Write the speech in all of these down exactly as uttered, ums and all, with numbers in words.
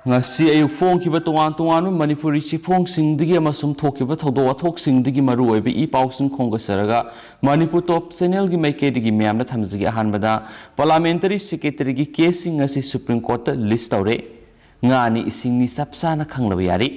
ꯉꯁꯤ ꯑꯌꯨꯛ ꯐꯣꯡꯈꯤꯕ ꯇꯣꯉꯥꯟ ꯇꯣꯉꯥꯟꯕ ꯃꯅꯤꯄꯨꯔꯤ ꯆꯦꯐꯣꯡꯁꯤꯡꯗꯒꯤ ꯑꯃꯁꯨꯡ ꯊꯣꯛꯈꯤꯕ ꯊꯧꯗꯣꯛ ꯋꯥꯊꯣꯛꯁꯤꯡꯗꯒꯤ ꯃꯔꯨꯑꯣꯏꯕ ꯏ ꯄꯥꯎꯁꯤꯡ ꯈꯣꯝꯒꯠꯆꯔꯒ ꯃꯅꯤꯄꯨꯔ ꯇꯣꯞ ꯆꯦꯅꯦꯜꯒꯤ ꯃꯥꯏꯀꯩꯗꯒꯤ ꯃꯌꯥꯝꯗ ꯊꯝꯖꯒꯦ꯫ ꯑꯍꯥꯟꯕꯗ, ꯄꯥꯔꯂꯥꯃꯦꯟꯇꯔꯤ ꯁꯦꯀ꯭ꯔꯦꯇꯔꯤꯒꯤ ꯀꯦꯁꯁꯤꯡ ꯑꯁꯤ ꯁꯨꯄ꯭ꯔꯤꯝ ꯀꯣꯔꯠꯇ ꯂꯤꯁ ꯇꯧꯔꯦ꯫ ꯉꯥꯅꯤ ꯏꯁꯤꯡꯅꯤ ꯆꯞ ꯆꯥꯅ ꯈꯪꯂꯕ ꯌꯥꯔꯦ꯫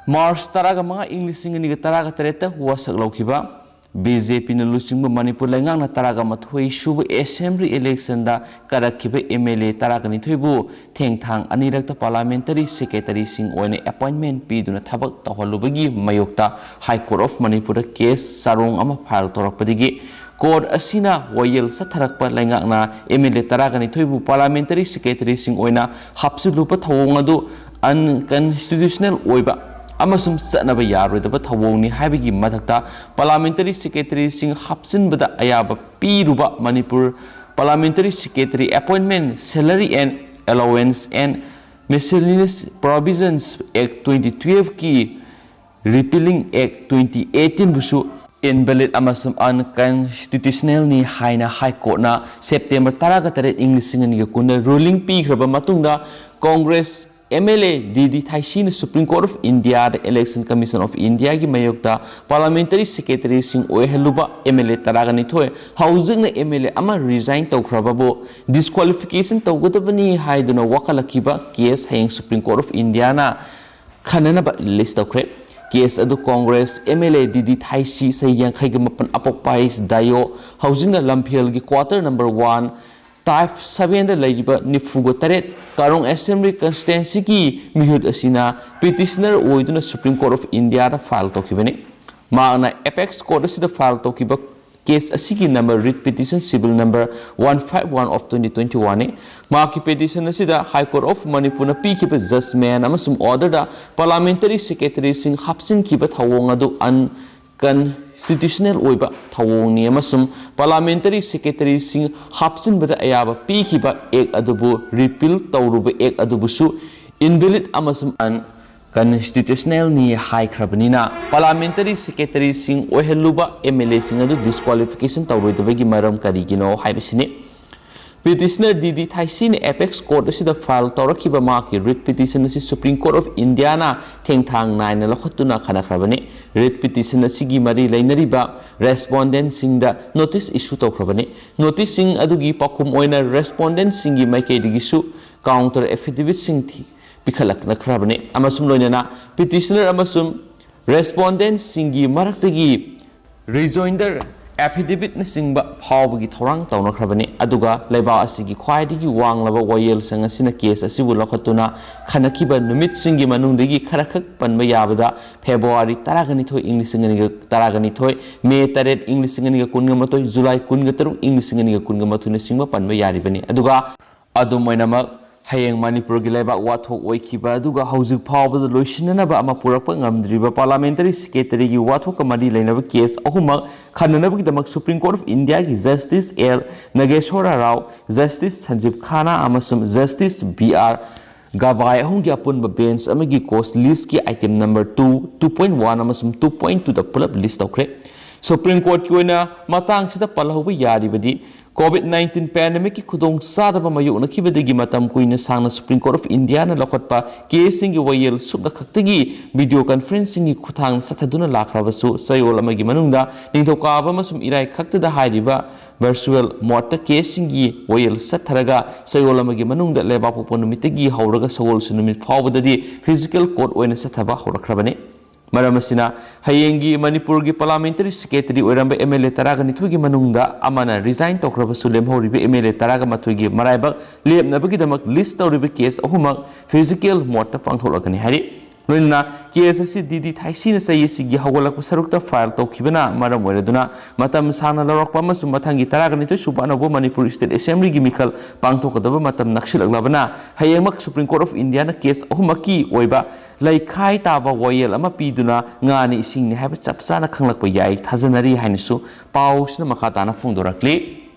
ꯃꯥꯔꯆ ꯇꯔꯥꯒ ꯃꯉꯥ, ꯏꯪ ꯂꯤꯁꯤꯡ ꯑꯅꯤꯒ ꯇꯔꯥꯒ ꯇꯔꯦꯠꯇ ꯋꯥꯁꯛ ꯂꯧꯈꯤꯕ ꯕꯤ ꯖꯦ ꯄꯤꯅ ꯂꯨꯆꯤꯡꯕ ꯃꯅꯤꯄꯨꯔ ꯂꯩꯉꯥꯛꯅ ꯇꯔꯥꯒ ꯃꯥꯊꯣꯏ ꯁꯨꯕ ꯑꯦꯁꯦꯝꯕ꯭ꯂꯤ ꯏꯂꯦꯛꯁꯟꯗ ꯀꯥꯔꯛꯈꯤꯕ ꯑꯦꯝ ꯑꯦꯜ ꯑꯦ ꯇꯔꯥꯒ ꯅꯤꯊꯣꯏꯕꯨ ꯊꯦꯡꯊꯥꯡ ꯑꯅꯤꯔꯛꯇ ꯄꯥꯔꯂꯥꯃꯦꯟꯇꯔꯤ ꯁꯦꯀ꯭ꯔꯦꯇꯔꯤꯁꯤꯡ ꯑꯣꯏꯅ ꯑꯦꯄꯣꯏꯟꯃꯦꯟ ꯄꯤꯗꯨꯅ ꯊꯕꯛ ꯇꯧꯍꯜꯂꯨꯕꯒꯤ ꯃꯥꯌꯣꯛꯇ ꯍꯥꯏ ꯀꯣꯔꯠ ꯑꯣꯐ ꯃꯅꯤꯄꯨꯔꯗ ꯀꯦꯁ ꯆꯥꯔꯣꯡ ꯑꯃ ꯐꯥꯏꯜ ꯇꯧꯔꯛꯄꯗꯒꯤ ꯀꯣꯔꯠ ꯑꯁꯤꯅ ꯋꯥꯌꯦꯜ ꯆꯠꯊꯔꯛꯄ ꯂꯩꯉꯥꯛꯅ ꯑꯦꯝ ꯑꯦꯜ ꯑꯦ ꯇꯔꯥꯒ ꯅꯤꯊꯣꯏꯕꯨ ꯄꯥꯔꯂꯥꯃꯦꯟꯇꯔꯤ ꯁꯦꯀ꯭ꯔꯦꯇꯔꯤꯁꯤꯡ ꯑꯣꯏꯅ ꯍꯥꯞꯆꯤꯜꯂꯨꯕ ꯊꯧꯑꯣꯡ ꯑꯗꯨ ꯑꯟꯀꯟꯁꯇꯤꯇ꯭ꯌꯨꯁꯅꯦꯜ ꯑꯣꯏꯕ ꯑꯃꯁꯨꯡ ꯆꯠꯅꯕ ꯌꯥꯔꯣꯏꯗꯕ ꯊꯧꯑꯣꯡꯅꯤ ꯍꯥꯏꯕꯒꯤ ꯃꯊꯛꯇ, ꯄꯥꯔꯂꯥꯃꯦꯟꯇꯔꯤ ꯁꯦꯀ꯭ꯔꯦꯇꯔꯤꯁꯤꯡ ꯍꯥꯞꯆꯤꯟꯕꯗ ꯑꯌꯥꯕ ꯄꯤꯔꯨꯕ Manipur Parliamentary Secretary Appointment, Salary and Allowance and Miscellaneous Provisions Act twenty twelve ꯀꯤ Repealing Act twenty eighteen ꯕꯨꯁꯨ invalid ꯑꯃꯁꯨꯡ unconstitutionalꯅꯤ ꯍꯥꯏꯅ ꯍꯥꯏ ꯀꯣꯔꯠꯅ ꯁꯦꯞꯇꯦꯝꯕꯔ ꯇꯔꯥꯒ ꯇꯔꯦꯠ, ꯏꯪ ꯂꯤꯁꯤꯡ ꯑꯅꯤꯒ ꯀꯨꯟꯗ ruling ꯄꯤꯈ꯭ꯔꯕ ꯃꯇꯨꯡꯗ, Congress M L A D D ꯊꯥꯏꯁꯤꯅ ꯁꯨꯄ꯭ꯔꯤꯝ ꯀꯣꯔꯠ ꯑꯣꯐ ꯏꯟꯗꯤꯌꯥꯗ ꯏꯂꯦꯛꯁꯟ ꯀꯃꯤꯁꯟ ꯑꯣꯐ ꯏꯟꯗꯤꯌꯥꯒꯤ ꯃꯥꯌꯣꯛꯇ ꯄꯥꯔꯂꯥꯃꯦꯟꯇꯔꯤ ꯁꯦꯀ꯭ꯔꯦꯇꯔꯤꯁꯤꯡ ꯑꯣꯏꯍꯜꯂꯨꯕ ꯑꯦꯝ ꯑꯦꯜ ꯑꯦ ꯇꯔꯥꯒ ꯅꯤꯊꯣꯏ, ꯍꯧꯖꯤꯛꯅ ꯑꯦꯝ ꯑꯦꯜ ꯑꯦ ꯑꯃ ꯔꯤꯖꯥꯏꯟ ꯇꯧꯈ꯭ꯔꯕꯕꯨ ꯗꯤꯁꯀ꯭ꯋꯥꯂꯤꯐꯤꯀꯦꯁꯟ ꯇꯧꯒꯗꯕꯅꯤ ꯍꯥꯏꯗꯨꯅ ꯋꯥꯀꯠꯂꯛꯈꯤꯕ ꯀꯦꯁ ꯍꯌꯦꯡ ꯁꯨꯄ꯭ꯔꯤꯝ ꯀꯣꯔꯠ ꯑꯣꯐ ꯏꯟꯗꯤꯌꯥꯅ ꯈꯟꯅꯅꯕ ꯂꯤꯁ ꯇꯧꯈ꯭ꯔꯦ꯫ ꯀꯦꯁ ꯑꯗꯨ Congress M L A D ꯗꯤ ꯊꯥꯏꯁꯤ, ꯆꯍꯤ ꯌꯥꯡꯈꯩꯒ ꯃꯥꯄꯟ, ꯑꯄꯣꯛꯄ ꯍꯥꯏꯁ ꯗꯥꯌꯣ, ꯍꯧꯖꯤꯛꯅ ꯂꯝꯐꯦꯜꯒꯤ ꯀ꯭ꯋꯥꯇꯔ ꯅꯝꯕꯔ ꯋꯥꯟ, ꯇꯥꯏꯞ ꯁꯚꯦꯟꯗ ꯂꯩꯔꯤꯕ ꯅꯤꯐꯨꯒ ꯇꯔꯦꯠ ꯀꯥꯔꯣꯡ ꯑꯦꯁꯦꯝꯕ꯭ꯂꯤ ꯀꯟꯁꯇꯤꯇ꯭ꯋꯦꯟꯁꯤꯒꯤ ꯃꯤꯍꯨꯠ ꯑꯁꯤꯅ ꯄꯤꯇꯤꯁꯅꯔ ꯑꯣꯏꯗꯨꯅ ꯁꯨꯄ꯭ꯔꯤꯝ ꯀꯣꯔꯠ ꯑꯣꯐ ꯏꯟꯗꯤꯌꯥꯗ ꯐꯥꯏꯜ ꯇꯧꯈꯤꯕꯅꯤ꯫ ꯃꯍꯥꯛꯅ ꯑꯦꯄꯦꯛꯁ ꯀꯣꯔꯠ ꯑꯁꯤꯗ ꯐꯥꯏꯜ ꯇꯧꯈꯤꯕ ꯀꯦꯁ ꯑꯁꯤꯒꯤ number, read petition civil number one five one of twenty twenty ꯋꯥꯟꯅꯤ꯫ ꯃꯍꯥꯛꯀꯤ ꯄꯤꯇꯤꯁꯟ ꯑꯁꯤꯗ ꯍꯥꯏ ꯀꯣꯔꯠ ꯑꯣꯐ ꯃꯅꯤꯄꯨꯔꯅ ꯄꯤꯈꯤꯕ ꯖꯖꯃꯦꯟ ꯑꯃꯁꯨꯡ ꯑꯣꯔꯗꯔꯗ ꯄꯥꯔꯂꯥꯃꯦꯟꯇꯔꯤ ꯁꯦꯀ꯭ꯔꯦꯇꯔꯤꯁꯤꯡ ꯍꯥꯞꯆꯤꯟꯈꯤꯕ ꯊꯧꯑꯣꯡ ꯑꯗꯨ ꯑꯟ ꯀꯟꯁꯇꯤꯇ꯭ꯌꯨꯁꯅꯦꯜ ꯑꯣꯏꯕ ꯊꯧꯑꯣꯡꯅꯤ ꯑꯃꯁꯨꯡ ꯄꯥꯔꯂꯥꯃꯦꯟꯇꯔꯤ ꯁꯦꯀ꯭ꯔꯦꯇꯔꯤꯁꯤꯡ ꯍꯥꯞꯆꯤꯟꯕꯗ ꯑꯌꯥꯕ ꯄꯤꯈꯤꯕ ꯑꯦꯛ ꯑꯗꯨꯕꯨ ꯔꯤꯄꯤꯜ ꯇꯧꯔꯨꯕ ꯑꯦꯛ ꯑꯗꯨꯕꯨꯁꯨ ꯏꯟꯚꯦꯂꯤꯗ ꯑꯃꯁꯨꯡ ꯑꯟꯀꯟꯁꯇꯤꯇ꯭ꯌꯨꯁꯅꯦꯜꯅꯤ ꯍꯥꯏꯈ꯭ꯔꯕꯅꯤꯅ, ꯄꯥꯔꯂꯥꯃꯦꯟꯇꯔꯤ ꯁꯦꯀ꯭ꯔꯦꯇꯔꯤꯁꯤꯡ ꯑꯣꯏꯍꯜꯂꯨꯕ ꯑꯦꯝ ꯑꯦꯜ ꯑꯦꯁꯤꯡ ꯑꯗꯨ ꯗꯤꯁꯀ꯭ꯋꯥꯂꯤꯐꯤꯀꯦꯁꯟ ꯇꯧꯔꯣꯏꯗꯕꯒꯤ ꯃꯔꯝ ꯀꯔꯤꯒꯤꯅꯣ ꯍꯥꯏꯕꯁꯤꯅꯤ꯫ Petitioner ꯗꯤ ꯗꯤ ꯊꯥꯏꯁꯤꯅ Apex Court ꯑꯁꯤꯗ file ꯇꯧꯔꯛꯈꯤꯕ ꯃꯍꯥꯛꯀꯤ writ petition ꯑꯁꯤ Supreme Court of Indiaꯅ ꯊꯦꯡꯊꯥꯡ ꯅꯥꯏꯅ ꯂꯧꯈꯠꯇꯨꯅ ꯈꯟꯅꯈ꯭ꯔꯕꯅꯤ꯫ Writ petition ꯑꯁꯤꯒꯤ ꯃꯔꯤ ꯂꯩꯅꯔꯤꯕ respondentꯁꯤꯡꯗ notice issue ꯇꯧꯈ꯭ꯔꯕꯅꯤ꯫ Noticeꯁꯤꯡ ꯑꯗꯨꯒꯤ ꯄꯥꯎꯈꯨꯝ ꯑꯣꯏꯅ respondentꯁꯤꯡꯒꯤ ꯃꯥꯏꯀꯩꯗꯒꯤꯁꯨ counter affidavitꯁꯤꯡ ꯊꯤ-, ꯄꯤꯈꯠꯂꯛꯅꯈ꯭ꯔꯕꯅꯤ ꯑꯃꯁꯨꯡ ꯂꯣꯏꯅꯅ petitioner ꯑꯃꯁꯨꯡ respondentꯁꯤꯡꯒꯤ ꯃꯔꯛꯇꯒꯤ rejoinder affidavitꯅꯆꯤꯡꯕ ꯐꯥꯎꯕꯒꯤ ꯊꯧꯔꯥꯡ ꯇꯧꯅꯈ꯭ꯔꯕꯅꯤ꯫ ꯑꯗꯨꯒ ꯂꯩꯕꯥꯛ ꯑꯁꯤꯒꯤ ꯈ꯭ꯋꯥꯏꯗꯒꯤ ꯋꯥꯡꯂꯕ ꯋꯥꯌꯦꯜꯁꯪ ꯑꯁꯤꯅ case ꯑꯁꯤꯕꯨ ꯂꯧꯈꯠꯇꯨꯅ ꯈꯟꯅꯈꯤꯕ ꯅꯨꯃꯤꯠꯁꯤꯡꯒꯤ ꯃꯅꯨꯡꯗꯒꯤ ꯈꯔꯈꯛ ꯄꯟꯕ ꯌꯥꯕꯗ February ꯇꯔꯥꯒ ꯅꯤꯊꯣꯏ, ꯏꯪ ꯂꯤꯁꯤꯡ ꯑꯅꯤꯒ ꯇꯔꯥꯒ ꯅꯤꯊꯣꯏ, May ꯇꯔꯦꯠ, ꯏꯪ ꯂꯤꯁꯤꯡ ꯑꯅꯤꯒ ꯀꯨꯟꯒ ꯃꯥꯊꯣꯏ, July ꯀꯨꯟꯒ ꯇꯔꯨꯛ, ꯏꯪ ꯂꯤꯁꯤꯡ ꯑꯅꯤꯒ ꯀꯨꯟꯒ ꯃꯥꯊꯣꯏꯅꯆꯤꯡꯕ ꯄꯟꯕ ꯌꯥꯔꯤꯕꯅꯤ꯫ ꯑꯗꯨꯒ ꯑꯗꯨꯝ ꯑꯣꯏꯅꯃꯛ, ꯍꯌꯦꯡ ꯃꯅꯤꯄꯨꯔꯒꯤ ꯂꯩꯕꯥꯛ ꯋꯥꯊꯣꯛ ꯑꯣꯏꯈꯤꯕ ꯑꯗꯨꯒ ꯍꯧꯖꯤꯛ ꯐꯥꯎꯕꯗ ꯂꯣꯏꯁꯤꯟꯅꯅꯕ ꯑꯃ ꯄꯨꯔꯛꯄ ꯉꯝꯗ꯭ꯔꯤꯕ parliamentary secretaryꯒꯤ ꯋꯥꯊꯣꯛꯀ ꯃꯔꯤ ꯂꯩꯅꯕ case ꯑꯍꯨꯝꯃꯛ ꯈꯟꯅꯅꯕꯒꯤꯗꯃꯛ Supreme Court of Indiaꯒꯤ Justice L ꯅꯥꯒꯦꯁ꯭ꯋꯔ Rao, Justice ꯁꯟꯖꯤꯕ ꯈꯥꯅꯥ ꯑꯃꯁꯨꯡ Justice ꯕꯤ ꯑꯥꯔ ꯒꯕꯥꯏ ꯑꯍꯨꯝꯒꯤ ꯑꯄꯨꯟꯕ bench ꯑꯃꯒꯤ case listꯀꯤ item number two, two point one ꯑꯃꯁꯨꯡ two point twoꯗ ꯄꯨꯂꯞ list ꯇꯧꯈ꯭ꯔꯦ꯫ Supreme Courtꯀꯤ ꯑꯣꯏꯅ ꯃꯇꯥꯡꯁꯤꯗ ꯄꯜꯍꯧꯕ ꯌꯥꯔꯤꯕꯗꯤ, COVID nineteen pandemicꯀꯤ ꯈꯨꯗꯣꯡꯆꯥꯗꯕ ꯃꯥꯌꯣꯛꯅꯈꯤꯕꯗꯒꯤ ꯃꯇꯝ ꯀꯨꯏꯅ ꯁꯥꯡꯅ Supreme Court of Indiaꯅ ꯂꯧꯈꯠꯄ caseꯁꯤꯡꯒꯤ ꯋꯥꯌꯦꯜ ꯁꯨꯞꯅ ꯈꯛꯇꯒꯤ video conferencingꯒꯤ ꯈꯨꯠꯊꯥꯡꯗ ꯆꯠꯊꯗꯨꯅ ꯂꯥꯛꯈ꯭ꯔꯕꯁꯨ, ꯆꯌꯣꯜ ꯑꯃꯒꯤ ꯃꯅꯨꯡꯗ ꯅꯤꯡꯊꯧꯀꯥꯕ ꯑꯃꯁꯨꯡ ꯏꯔꯥꯏ ꯈꯛꯇꯗ ꯍꯥꯏꯔꯤꯕ virtual modeꯇ caseꯁꯤꯡꯒꯤ ꯋꯥꯌꯦꯜ ꯆꯠꯊꯔꯒ, ꯆꯌꯣꯜ ꯑꯃꯒꯤ ꯃꯅꯨꯡꯗ ꯂꯩꯕꯥꯛꯄꯣꯛꯄ ꯅꯨꯃꯤꯠꯇꯒꯤ ꯍꯧꯔꯒ ꯁꯒꯣꯜꯁꯦꯟ ꯅꯨꯃꯤꯠ ꯐꯥꯎꯕꯗꯗꯤ physical court ꯑꯣꯏꯅ ꯆꯠꯊꯕ ꯍꯧꯔꯛꯈ꯭ꯔꯕꯅꯤ꯫ ꯃꯔꯝ ꯑꯁꯤꯅ, ꯍꯌꯦꯡꯒꯤ ꯃꯅꯤꯄꯨꯔꯒꯤ parliamentary secretary ꯑꯣꯏꯔꯝꯕ M L A ꯇꯔꯥꯒ ꯅꯤꯊꯣꯏꯒꯤ ꯃꯅꯨꯡꯗ ꯑꯃꯅ resign ꯇꯧꯈ꯭ꯔꯕꯁꯨ, ꯂꯦꯝꯍꯧꯔꯤꯕ M L A ꯇꯔꯥꯒ ꯃꯥꯊꯣꯏꯒꯤ ꯃꯔꯥꯏꯕꯛ ꯂꯦꯞꯅꯕꯒꯤꯗꯃꯛ list ꯇꯧꯔꯤꯕ case ꯑꯍꯨꯝꯃꯛ physical modeꯇ ꯄꯥꯡꯊꯣꯛꯂꯛꯀꯅꯤ ꯍꯥꯏꯔꯤ꯫ ꯂꯣꯏꯅꯅ case ꯑꯁꯤ ꯗꯤ ꯗꯤ ꯊꯥꯏꯁꯤꯅ ꯆꯍꯤ ꯑꯁꯤꯒꯤ ꯍꯧꯒꯠꯂꯛꯄ ꯁꯔꯨꯛꯇ file ꯇꯧꯈꯤꯕꯅ ꯃꯔꯝ ꯑꯣꯏꯔꯗꯨꯅ, ꯃꯇꯝ ꯁꯥꯡꯅ ꯂꯧꯔꯛꯄ ꯑꯃꯁꯨꯡ ꯃꯊꯪꯒꯤ ꯇꯔꯥꯒ ꯅꯤꯊꯣꯏ ꯁꯨꯕ ꯑꯅꯧꯕ ꯃꯅꯤꯄꯨꯔ State Assemblyꯒꯤ ꯃꯤꯈꯜ ꯄꯥꯡꯊꯣꯛꯀꯗꯕ ꯃꯇꯝ ꯅꯛꯁꯤꯜꯂꯛꯂꯕꯅ, ꯍꯌꯦꯡꯃꯛ Supreme Court of Indiaꯅ case ꯑꯍꯨꯝꯃꯛꯀꯤ ꯑꯣꯏꯕ ꯂꯩꯈꯥꯏ ꯇꯥꯕ ꯋꯥꯌꯦꯜ ꯑꯃ ꯄꯤꯗꯨꯅ ꯉꯥꯅꯤ ꯏꯁꯤꯡꯅꯤ ꯍꯥꯏꯕ ꯆꯞ ꯆꯥꯅ ꯈꯪꯂꯛꯄ ꯌꯥꯏ ꯊꯥꯖꯅꯔꯤ ꯍꯥꯏꯅꯁꯨ ꯄꯥꯎꯁꯤꯅ ꯃꯈꯥ ꯇꯥꯅ ꯐꯣꯡꯗꯣꯔꯛꯂꯤ꯫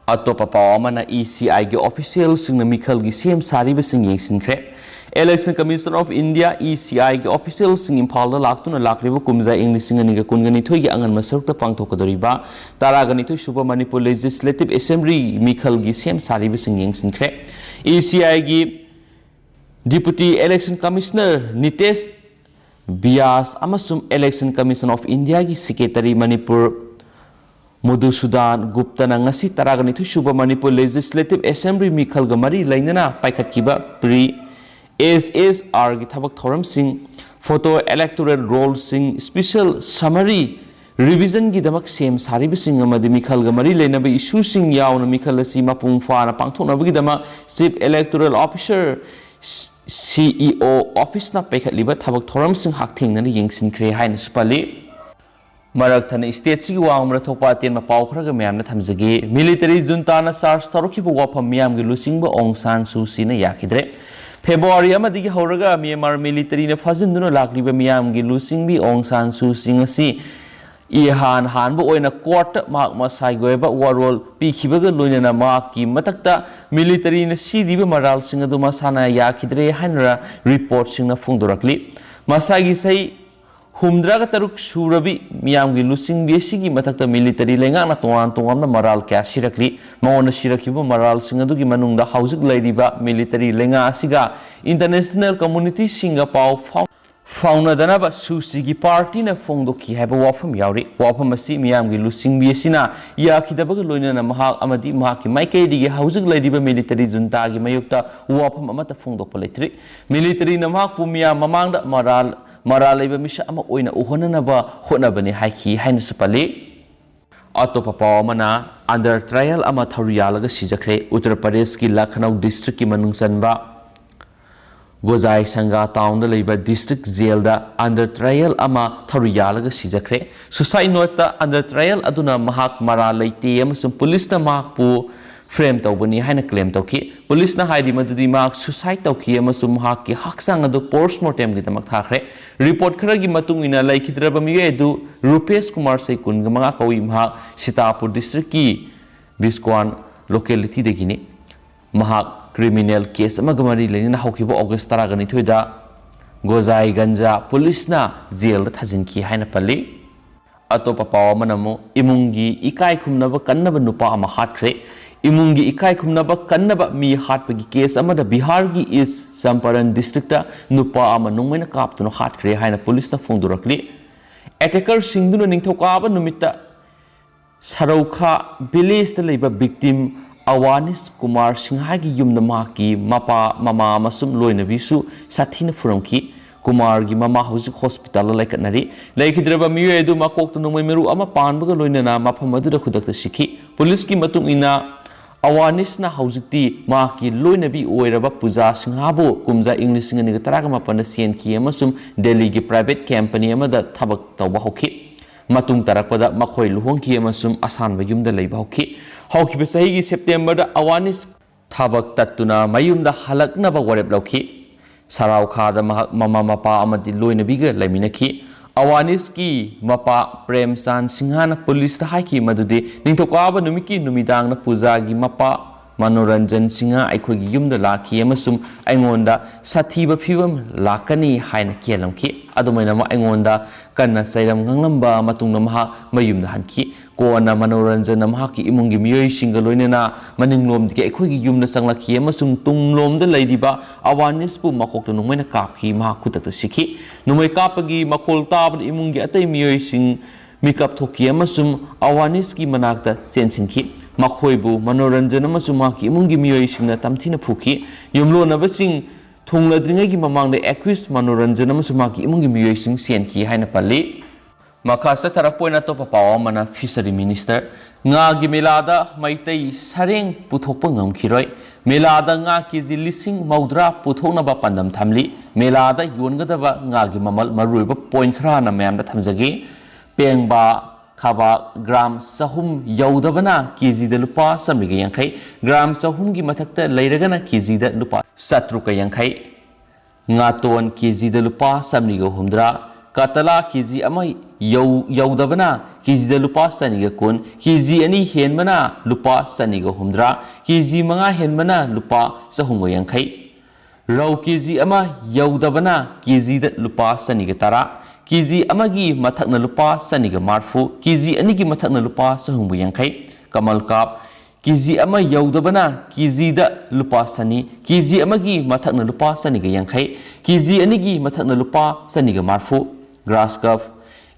ꯑꯇꯣꯞꯄ ꯄꯥꯎ ꯑꯃꯅ, ꯏ ꯁꯤ ꯑꯥꯏꯒꯤ ꯑꯣꯐꯤꯁꯤꯌꯦꯜꯁꯤꯡꯅ ꯃꯤꯈꯜꯒꯤ ꯁꯦꯝ ꯁꯥꯔꯤꯕꯁꯤꯡ ꯌꯦꯡꯁꯤꯟꯈ꯭ꯔꯦ꯫ Election Commissioner of India, E ꯁꯤ ꯑꯥꯏꯒꯤ ꯑꯣꯐꯤꯁꯤꯌꯦꯜꯁꯤꯡ ꯏꯝꯐꯥꯜꯗ ꯂꯥꯛꯇꯨꯅ ꯂꯥꯛꯂꯤꯕ ꯀꯨꯝꯖꯥ ꯏꯪ ꯂꯤꯁꯤꯡ ꯑꯅꯤꯒ ꯀꯨꯟꯒ ꯅꯤꯊꯣꯏꯒꯤ ꯑꯉꯟꯕ ꯁꯔꯨꯛꯇ ꯄꯥꯡꯊꯣꯛꯀꯗꯧꯔꯤꯕ ꯇꯔꯥꯒ ꯅꯤꯊꯣꯏ ꯁꯨꯕ ꯃꯅꯤꯄꯨꯔ Legislative Assembly ꯃꯤꯈꯜꯒꯤ ꯁꯦꯝ ꯁꯥꯔꯤꯕꯁꯤꯡ ꯌꯦꯡꯁꯤꯟꯈ꯭ꯔꯦ꯫ ꯏ ꯁꯤ ꯑꯥꯏꯒꯤ Deputy Election Commissioner ꯅꯤꯇꯦꯁ ꯕ꯭ꯌꯥꯁ ꯑꯃꯁꯨꯡ Election Commission of Indiaꯒꯤ Secretary Manipur ꯃꯨꯗꯨꯁꯨꯗꯥꯟ ꯒꯨꯞꯇꯅ ꯉꯁꯤ ꯇꯔꯥꯒ ꯅꯤꯊꯣꯏ ꯁꯨꯕ ꯃꯅꯤꯄꯨꯔ Legislative Assembly ꯃꯤꯈꯜꯒ ꯃꯔꯤ ꯂꯩꯅꯅ ꯄꯥꯏꯈꯠꯈꯤꯕ Pre-S S Rꯒꯤ ꯊꯕꯛ ꯊꯧꯔꯝꯁꯤꯡ, Photo Electoral Rollꯁꯤꯡ, Special Summary Revisionꯒꯤꯗꯃꯛ ꯁꯦꯝ ꯁꯥꯔꯤꯕꯁꯤꯡ ꯑꯃꯗꯤ ꯃꯤꯈꯜꯒ ꯃꯔꯤ ꯂꯩꯅꯕ issueꯁꯤꯡ ꯌꯥꯎꯅ ꯃꯤꯈꯜ ꯑꯁꯤ ꯃꯄꯨꯡ ꯐꯥꯅ ꯄꯥꯡꯊꯣꯛꯅꯕꯒꯤꯗꯃꯛ Chief Electoral Officer, C E O officeꯅ ꯄꯥꯏꯈꯠꯂꯤꯕ ꯊꯕꯛ ꯊꯧꯔꯝꯁꯤꯡ ꯍꯛꯊꯦꯡꯅꯅ ꯌꯦꯡꯁꯤꯟꯈ꯭ꯔꯦ ꯍꯥꯏꯅꯁꯨ ꯄꯜꯂꯤ꯫ ꯃꯔꯛ ꯊꯠꯅ stateꯁꯤꯒꯤ ꯋꯥꯡꯃꯗ ꯊꯣꯛꯄ ꯑꯇꯦꯟꯕ ꯄꯥꯎ ꯈꯔꯒ ꯃꯌꯥꯝꯅ ꯊꯝꯖꯒꯦ꯫ Military juntaꯅ charge ꯇꯧꯔꯛꯈꯤꯕ ꯋꯥꯐꯝ ꯃꯤꯌꯥꯝꯒꯤ ꯂꯨꯆꯤꯡꯕ ꯑꯣꯡ ꯁꯥꯟ ꯁꯨ ꯆꯤꯅ ꯌꯥꯈꯤꯗ꯭ꯔꯦ꯫ February ꯑꯃꯗꯒꯤ ꯍꯧꯔꯒ ꯃ꯭ꯌꯥꯟꯃꯥꯔ militaryꯅ ꯐꯥꯖꯤꯟꯗꯨꯅ ꯂꯥꯛꯂꯤꯕ ꯃꯤꯌꯥꯝꯒꯤ ꯂꯨꯆꯤꯡꯕꯤ ꯑꯣꯡ ꯁꯥꯟ ꯁꯨ ꯆꯤ ꯉꯁꯤ ꯏꯍꯥꯟ ꯍꯥꯟꯕ ꯑꯣꯏꯅ courtꯇ ꯃꯍꯥꯛ ꯃꯁꯥꯒꯤ ꯑꯣꯏꯕ ꯋꯥꯔꯣꯜ ꯄꯤꯈꯤꯕꯒ ꯂꯣꯏꯅꯅ ꯃꯍꯥꯛꯀꯤ ꯃꯊꯛꯇ militaryꯅ ꯁꯤꯔꯤꯕ ꯃꯔꯥꯜꯁꯤꯡ ꯑꯗꯨ ꯃꯁꯥꯅ ꯌꯥꯈꯤꯗ꯭ꯔꯦ ꯍꯥꯏꯅ reportꯁꯤꯡꯅ ꯐꯣꯡꯗꯣꯔꯛꯂꯤ꯫ ꯃꯁꯥꯒꯤ ꯆꯍꯤ ꯍꯨꯝꯗ꯭ꯔꯥꯒ ꯇꯔꯨꯛ ꯁꯨꯔꯕꯤ ꯃꯤꯌꯥꯝꯒꯤ ꯂꯨꯆꯤꯡꯕꯤ ꯑꯁꯤꯒꯤ ꯃꯊꯛꯇ military ꯂꯩꯉꯥꯛꯅ ꯇꯣꯉꯥꯟ ꯇꯣꯉꯥꯟꯕ ꯃꯔꯥꯜ ꯀꯌꯥ ꯁꯤꯔꯛꯂꯤ꯫ ꯃꯉꯣꯟꯗ ꯁꯤꯔꯛꯈꯤꯕ ꯃꯔꯥꯜꯁꯤꯡ ꯑꯗꯨꯒꯤ ꯃꯅꯨꯡꯗ ꯍꯧꯖꯤꯛ ꯂꯩꯔꯤꯕ military ꯂꯩꯉꯥꯛ ꯑꯁꯤꯒ international communityꯁꯤꯡꯒ ꯄꯥꯎ ꯐꯥꯎ-, ꯐꯥꯎꯅꯗꯅꯕ ꯁꯨ ꯆꯤꯒꯤ partyꯅ ꯐꯣꯡꯗꯣꯛꯈꯤ ꯍꯥꯏꯕ ꯋꯥꯐꯝ ꯌꯥꯎꯔꯤ꯫ ꯋꯥꯐꯝ ꯑꯁꯤ ꯃꯤꯌꯥꯝꯒꯤ ꯂꯨꯆꯤꯡꯕꯤ ꯑꯁꯤꯅ ꯌꯥꯈꯤꯗꯕꯒ ꯂꯣꯏꯅꯅ ꯃꯍꯥꯛ ꯑꯃꯗꯤ ꯃꯍꯥꯛꯀꯤ ꯃꯥꯏꯀꯩꯗꯒꯤ ꯍꯧꯖꯤꯛ ꯂꯩꯔꯤꯕ military juntaꯒꯤ ꯃꯥꯌꯣꯛꯇ ꯋꯥꯐꯝ ꯑꯃꯠꯇ ꯐꯣꯡꯗꯣꯛꯄ ꯂꯩꯇ꯭ꯔꯤ꯫ Militaryꯅ ꯃꯍꯥꯛꯄꯨ ꯃꯤꯌꯥꯝ ꯃꯃꯥꯡꯗ ꯃꯔꯥꯜ, ꯃꯔꯥꯜ ꯂꯩꯕ ꯃꯤꯁꯛ ꯑꯃ ꯑꯣꯏꯅ ꯎꯍꯟꯅꯅꯕ ꯍꯣꯠꯅꯕꯅꯤ ꯍꯥꯏꯈꯤ ꯍꯥꯏꯅꯁꯨ ꯄꯜꯂꯤ꯫ ꯑꯇꯣꯞꯄ ꯄꯥꯎ ꯑꯃꯅ, under trial ꯑꯃ ꯊꯧꯔꯤ ꯌꯥꯜꯂꯒ ꯁꯤꯖꯈ꯭ꯔꯦ꯫ ꯎꯠꯇꯔ ꯄ꯭ꯔꯗꯦꯁꯀꯤ ꯂꯈꯅꯧ districtꯀꯤ ꯃꯅꯨꯡ ꯆꯟꯕ ꯒꯣꯖꯥꯏ ꯁꯪꯒꯥ townꯗ ꯂꯩꯕ district jailꯗ under trial ꯑꯃ ꯊꯧꯔꯤ ꯌꯥꯜꯂꯒ ꯁꯤꯖꯈ꯭ꯔꯦ꯫ Suicide noteꯇ under trial ꯑꯗꯨꯅ ꯃꯍꯥꯛ ꯃꯔꯥꯜ ꯂꯩꯇꯦ ꯑꯃꯁꯨꯡ policeꯅ ꯃꯍꯥꯛꯄꯨ frame ꯇꯧꯕꯅꯤ ꯍꯥꯏꯅ claim ꯇꯧꯈꯤ꯫ Policeꯅ ꯍꯥꯏꯔꯤ ꯃꯗꯨꯗꯤ ꯃꯍꯥꯛ suicide ꯇꯧꯈꯤ ꯑꯃꯁꯨꯡ ꯃꯍꯥꯛꯀꯤ ꯍꯛꯆꯥꯡ ꯑꯗꯨ post mortemꯒꯤꯗꯃꯛ ꯊꯥꯈ꯭ꯔꯦ꯫ Report ꯈꯔꯒꯤ ꯃꯇꯨꯡ ꯏꯟꯅ ꯂꯩꯈꯤꯗ꯭ꯔꯕ ꯃꯤꯑꯣꯏ ꯑꯗꯨ ꯔꯨꯄꯦꯁ ꯀꯨꯃꯥꯔ, ꯆꯍꯤ ꯀꯨꯟꯒ ꯃꯉꯥ ꯀꯧꯏ꯫ ꯃꯍꯥꯛ ꯁꯤꯇꯥꯄꯨꯔ districtꯀꯤ ꯕꯤꯁꯀ꯭ꯋꯥꯟ ꯂꯣꯀꯦꯂꯤꯇꯤꯗꯒꯤꯅꯤ꯫ ꯃꯍꯥꯛ ꯀ꯭ꯔꯤꯃꯤꯅꯦꯜ ꯀꯦꯁ ꯑꯃꯒ ꯃꯔꯤ ꯂꯩꯅꯅ ꯍꯧꯈꯤꯕ ꯑꯣꯒꯁ ꯇꯔꯥꯒ ꯅꯤꯊꯣꯏꯗ ꯒꯣꯖꯥꯏꯒꯟꯖ ꯄꯨꯂꯤꯁꯅ ꯖꯦꯜꯗ ꯊꯥꯖꯤꯟꯈꯤ ꯍꯥꯏꯅ ꯄꯜꯂꯤ꯫ ꯑꯇꯣꯞꯄ ꯄꯥꯎ ꯑꯃꯅ ꯑꯃꯨꯛ ꯏꯃꯨꯡꯒꯤ ꯏꯀꯥꯏ ꯈꯨꯝꯅꯕ ꯀꯟꯅꯕ ꯅꯨꯄꯥ ꯑꯃ ꯍꯥꯠꯈ꯭ꯔꯦ꯫ ꯏꯃꯨꯡꯒꯤ ꯏꯀꯥꯏ ꯈꯨꯝꯅꯕ ꯀꯟꯅꯕ ꯃꯤ ꯍꯥꯠꯄꯒꯤ ꯀꯦꯁ ꯑꯃꯗ ꯕꯤꯍꯥꯔꯒꯤ ꯏꯁ ꯆꯝꯄꯥꯔꯟ ꯗꯤꯁꯇ꯭ꯔꯤꯛꯇ ꯅꯨꯄꯥ ꯑꯃ ꯅꯣꯡꯃꯩꯅ ꯀꯥꯞꯇꯨꯅ ꯍꯥꯠꯈ꯭ꯔꯦ ꯍꯥꯏꯅ ꯄꯨꯂꯤꯁꯅ ꯐꯣꯡꯗꯣꯔꯛꯂꯤ꯫ ꯑꯦꯇꯦꯀꯔꯁꯤꯡꯗꯨꯅ ꯅꯤꯡꯊꯧꯀꯥꯕ ꯅꯨꯃꯤꯠꯇ ꯁꯔꯧꯈꯥ ꯚꯤꯂꯦꯖꯇ ꯂꯩꯕ ꯚꯤꯛꯇꯤꯝ ꯑꯋꯥꯅꯤꯁ ꯀꯨꯃꯥꯔ ꯁꯤꯡꯍꯥꯒꯤ ꯌꯨꯝꯗ ꯃꯍꯥꯛꯀꯤ ꯃꯄꯥ, ꯃꯃꯥ ꯑꯃꯁꯨꯡ ꯂꯣꯏꯅꯕꯤꯁꯨ ꯁꯥꯊꯤꯅ ꯐꯨꯔꯝꯈꯤ꯫ ꯀꯨꯃꯥꯔꯒꯤ ꯃꯃꯥ ꯍꯧꯖꯤꯛ ꯍꯣꯁꯄꯤꯇꯥꯜꯗ ꯂꯩꯈꯠꯅꯔꯤ꯫ ꯂꯩꯈꯤꯗ꯭ꯔꯕ ꯃꯤꯑꯣꯏ ꯑꯗꯨ ꯃꯀꯣꯛꯇ ꯅꯣꯡꯃꯩ ꯃꯔꯨ ꯑꯃ ꯄꯥꯟꯕꯒ ꯂꯣꯏꯅꯅ ꯃꯐꯝ ꯑꯗꯨꯗ ꯈꯨꯗꯛꯇ ꯁꯤꯈꯤ꯫ ꯄꯨꯂꯤꯁꯀꯤ ꯃꯇꯨꯡ ꯏꯟꯅ, ꯑꯋꯥꯅꯤꯁꯅ ꯍꯧꯖꯤꯛꯇꯤ ꯃꯍꯥꯛꯀꯤ ꯂꯣꯏꯅꯕꯤ ꯑꯣꯏꯔꯕ ꯄꯨꯖꯥ ꯁꯤꯡꯍꯥꯕꯨ ꯀꯨꯝꯖꯥ ꯏꯪ ꯂꯤꯁꯤꯡ ꯑꯅꯤꯒ ꯇꯔꯥꯒ ꯃꯥꯄꯟꯗ ꯆꯦꯟꯈꯤ ꯑꯃꯁꯨꯡ ꯗꯦꯜꯂꯤꯒꯤ ꯄ꯭ꯔꯥꯏꯚꯦꯠ ꯀꯝꯄꯅꯤ ꯑꯃꯗ ꯊꯕꯛ ꯇꯧꯕ ꯍꯧꯈꯤ꯫ ꯃꯇꯨꯡ ꯇꯥꯔꯛꯄꯗ ꯃꯈꯣꯏ ꯂꯨꯍꯣꯡꯈꯤ ꯑꯃꯁꯨꯡ ꯑꯁꯥꯟꯕ ꯌꯨꯝꯗ ꯂꯩꯕ ꯍꯧꯈꯤ꯫ ꯍꯧꯈꯤꯕ ꯆꯍꯤꯒꯤ ꯁꯦꯞꯇꯦꯝꯕꯔꯗ ꯑꯋꯥꯅꯤꯁ ꯊꯕꯛ ꯇꯠꯇꯨꯅ ꯃꯌꯨꯝꯗ ꯍꯜꯂꯛꯅꯕ ꯋꯥꯔꯦꯞ ꯂꯧꯈꯤ꯫ ꯁꯔꯥꯎꯈꯥꯗ ꯃꯍꯥꯛ ꯃꯃꯥ, ꯃꯄꯥ ꯑꯃꯗꯤ ꯂꯣꯏꯅꯕꯤꯒ ꯂꯩꯃꯤꯟꯅꯈꯤ꯫ ꯑꯋꯥꯅꯤꯁꯀꯤ ꯃꯄꯥ ꯄ꯭ꯔꯦꯝꯆꯥꯟ ꯁꯤꯡꯍꯅ ꯄꯨꯂꯤꯁꯇ ꯍꯥꯏꯈꯤ ꯃꯗꯨꯗꯤ ꯅꯤꯡꯊꯧꯀꯥꯕ ꯅꯨꯃꯤꯠꯀꯤ ꯅꯨꯃꯤꯗꯥꯡꯗ ꯄꯨꯖꯥꯒꯤ ꯃꯄꯥ ꯃꯅꯣꯔꯟꯖꯟ ꯁꯤꯡꯍ ꯑꯩꯈꯣꯏꯒꯤ ꯌꯨꯝꯗ ꯂꯥꯛꯈꯤ ꯑꯃꯁꯨꯡ ꯑꯩꯉꯣꯟꯗ ꯁꯥꯊꯤꯕ ꯐꯤꯕꯝ ꯂꯥꯛꯀꯅꯤ ꯍꯥꯏꯅ ꯀꯤꯍꯜꯂꯝꯈꯤ꯫ ꯑꯗꯨꯃꯥꯏꯅꯃꯛ ꯑꯩꯉꯣꯟꯗ ꯀꯟꯅ ꯆꯩꯔꯝ ꯉꯥꯡꯂꯝꯕ ꯃꯇꯨꯡꯗ ꯃꯍꯥꯛ ꯃꯌꯨꯝꯗ ꯍꯟꯈꯤ꯫ ꯀꯣꯟꯅ ꯃꯅꯣꯔꯟꯖꯟꯅ ꯃꯍꯥꯛꯀꯤ ꯏꯃꯨꯡꯒꯤ ꯃꯤꯑꯣꯏꯁꯤꯡꯒ ꯂꯣꯏꯅꯅ ꯃꯅꯤꯡꯂꯣꯝꯗꯒꯤ ꯑꯩꯈꯣꯏꯒꯤ ꯌꯨꯝꯗ ꯆꯪꯂꯛꯈꯤ ꯑꯃꯁꯨꯡ ꯇꯨꯡꯂꯣꯝꯗ ꯂꯩꯔꯤꯕ ꯑꯋꯥꯅꯤꯁꯄꯨ ꯃꯀꯣꯛꯇ ꯅꯣꯡꯃꯩꯅ ꯀꯥꯞꯈꯤ꯫ ꯃꯍꯥꯛ ꯈꯨꯗꯛꯇ ꯁꯤꯈꯤ꯫ ꯅꯣꯡꯃꯩ ꯀꯥꯞꯄꯒꯤ ꯃꯈꯣꯜ ꯇꯥꯕꯗ ꯏꯃꯨꯡꯒꯤ ꯑꯇꯩ ꯃꯤꯑꯣꯏꯁꯤꯡ ꯃꯤꯀꯞ ꯊꯣꯛꯈꯤ ꯑꯃꯁꯨꯡ ꯑꯋꯥꯅꯤꯁꯀꯤ ꯃꯅꯥꯛꯇ ꯆꯦꯟꯁꯤꯟꯈꯤ꯫ ꯃꯈꯣꯏꯕꯨ ꯃꯅꯣꯔꯟꯖꯟ ꯑꯃꯁꯨꯡ ꯃꯍꯥꯛꯀꯤ ꯏꯃꯨꯡꯒꯤ ꯃꯤꯑꯣꯏꯁꯤꯡꯅ ꯇꯝꯊꯤꯅ ꯐꯨꯈꯤ꯫ ꯌꯨꯝꯂꯣꯟꯅꯕꯁꯤꯡ ꯊꯨꯡꯂꯗ꯭ꯔꯤꯉꯩꯒꯤ ꯃꯃꯥꯡꯗ ꯑꯦꯀ꯭ꯌꯨꯁ ꯃꯅꯣꯔꯟꯖꯟ ꯑꯃꯁꯨꯡ ꯃꯍꯥꯛꯀꯤ ꯏꯃꯨꯡꯒꯤ ꯃꯤꯑꯣꯏꯁꯤꯡ ꯆꯦꯟꯈꯤ ꯍꯥꯏꯅ ꯄꯜꯂꯤ꯫ ꯃꯈꯥ ꯆꯠꯊꯔꯛꯄ ꯑꯣꯏꯅ ꯑꯇꯣꯞꯄ ꯄꯥꯎ ꯑꯃꯅ ꯐꯤꯁꯔꯤ ꯃꯤꯅꯤꯁꯇꯔ, ꯉꯥꯒꯤ ꯃꯦꯂꯥꯗ ꯃꯩꯇꯩ ꯁꯔꯦꯡ ꯄꯨꯊꯣꯛꯄ ꯉꯝꯈꯤꯔꯣꯏ꯫ ꯃꯦꯂꯥꯗ ꯉꯥ ꯀꯦꯖꯤ ꯂꯤꯁꯤꯡ ꯃꯧꯗ꯭ꯔꯥ ꯄꯨꯊꯣꯛꯅꯕ ꯄꯥꯟꯗꯝ ꯊꯝꯂꯤ꯫ ꯃꯦꯂꯥꯗ ꯌꯣꯟꯒꯗꯕ ꯉꯥꯒꯤ ꯃꯃꯜ ꯃꯔꯨꯑꯣꯏꯕ ꯄꯣꯏꯟ ꯈꯔꯅ ꯃꯌꯥꯝꯗ ꯊꯝꯖꯒꯦ꯫ ꯄꯦꯡꯕꯥ, ꯈꯥꯕꯥꯛ ꯒ꯭ꯔꯥꯝ ꯆꯍꯨꯝ ꯌꯧꯗꯕꯅ ꯀꯦꯖꯤꯗ ꯂꯨꯄꯥ ꯆꯥꯃꯔꯤꯒ ꯌꯥꯡꯈꯩ, ꯒ꯭ꯔꯥꯝ ꯆꯍꯨꯝꯒꯤ ꯃꯊꯛꯇ ꯂꯩꯔꯒꯅ ꯀꯦꯖꯤꯗ ꯂꯨꯄꯥ ꯆꯥꯇ꯭ꯔꯨꯛꯀ ꯌꯥꯡꯈꯩ, ꯉꯥꯇꯣꯟ ꯀꯦꯖꯤꯗ ꯂꯨꯄꯥ ꯆꯥꯃꯔꯤꯒ ꯍꯨꯝꯗ꯭ꯔꯥ, ꯀꯇꯂꯥ ꯀꯦ ꯖꯤ ꯑꯃ ꯌꯧ-, ꯌꯧꯗꯕꯅ ꯀꯦ ꯖꯤꯗ ꯂꯨꯄꯥ ꯆꯅꯤꯒ ꯀꯨꯟ, ꯀꯦ ꯖꯤ ꯑꯅꯤ ꯍꯦꯟꯕꯅ ꯂꯨꯄꯥ ꯆꯅꯤꯒ ꯍꯨꯝꯗ꯭ꯔꯥ, ꯀꯦ ꯖꯤ ꯃꯉꯥ ꯍꯦꯟꯕꯅ ꯂꯨꯄꯥ ꯆꯍꯨꯝꯒ ꯌꯥꯡꯈꯩ꯫ ꯔꯧ ꯀꯦ ꯖꯤ ꯑꯃ ꯌꯧꯗꯕꯅ ꯀꯦ ꯖꯤꯗ ꯂꯨꯄꯥ ꯆꯅꯤꯒ ꯇꯔꯥ, ꯀꯦ ꯖꯤ ꯑꯃꯒꯤ ꯃꯊꯛꯅ ꯂꯨꯄꯥ ꯆꯅꯤꯒ ꯃꯔꯐꯨ, ꯀꯦ ꯖꯤ ꯑꯅꯤꯒꯤ ꯃꯊꯛꯅ ꯂꯨꯄꯥ ꯆꯍꯨꯝꯒ ꯌꯥꯡꯈꯩ꯫ ꯀꯃꯜ ꯀꯥꯞ ꯀꯦ ꯖꯤ ꯑꯃ ꯌꯧꯗꯕꯅ ꯀꯦ ꯖꯤꯗ ꯂꯨꯄꯥ ꯆꯅꯤ, ꯀꯦ ꯖꯤ ꯑꯃꯒꯤ ꯃꯊꯛꯅ ꯂꯨꯄꯥ ꯆꯅꯤꯒ ꯌꯥꯡꯈꯩ, ꯀꯦ ꯖꯤ ꯑꯅꯤꯒꯤ ꯃꯊꯛꯅ ꯂꯨꯄꯥ ꯆꯅꯤꯒ ꯃꯔꯐꯨ꯫ ꯒ꯭ꯔꯥꯁ ꯀꯞ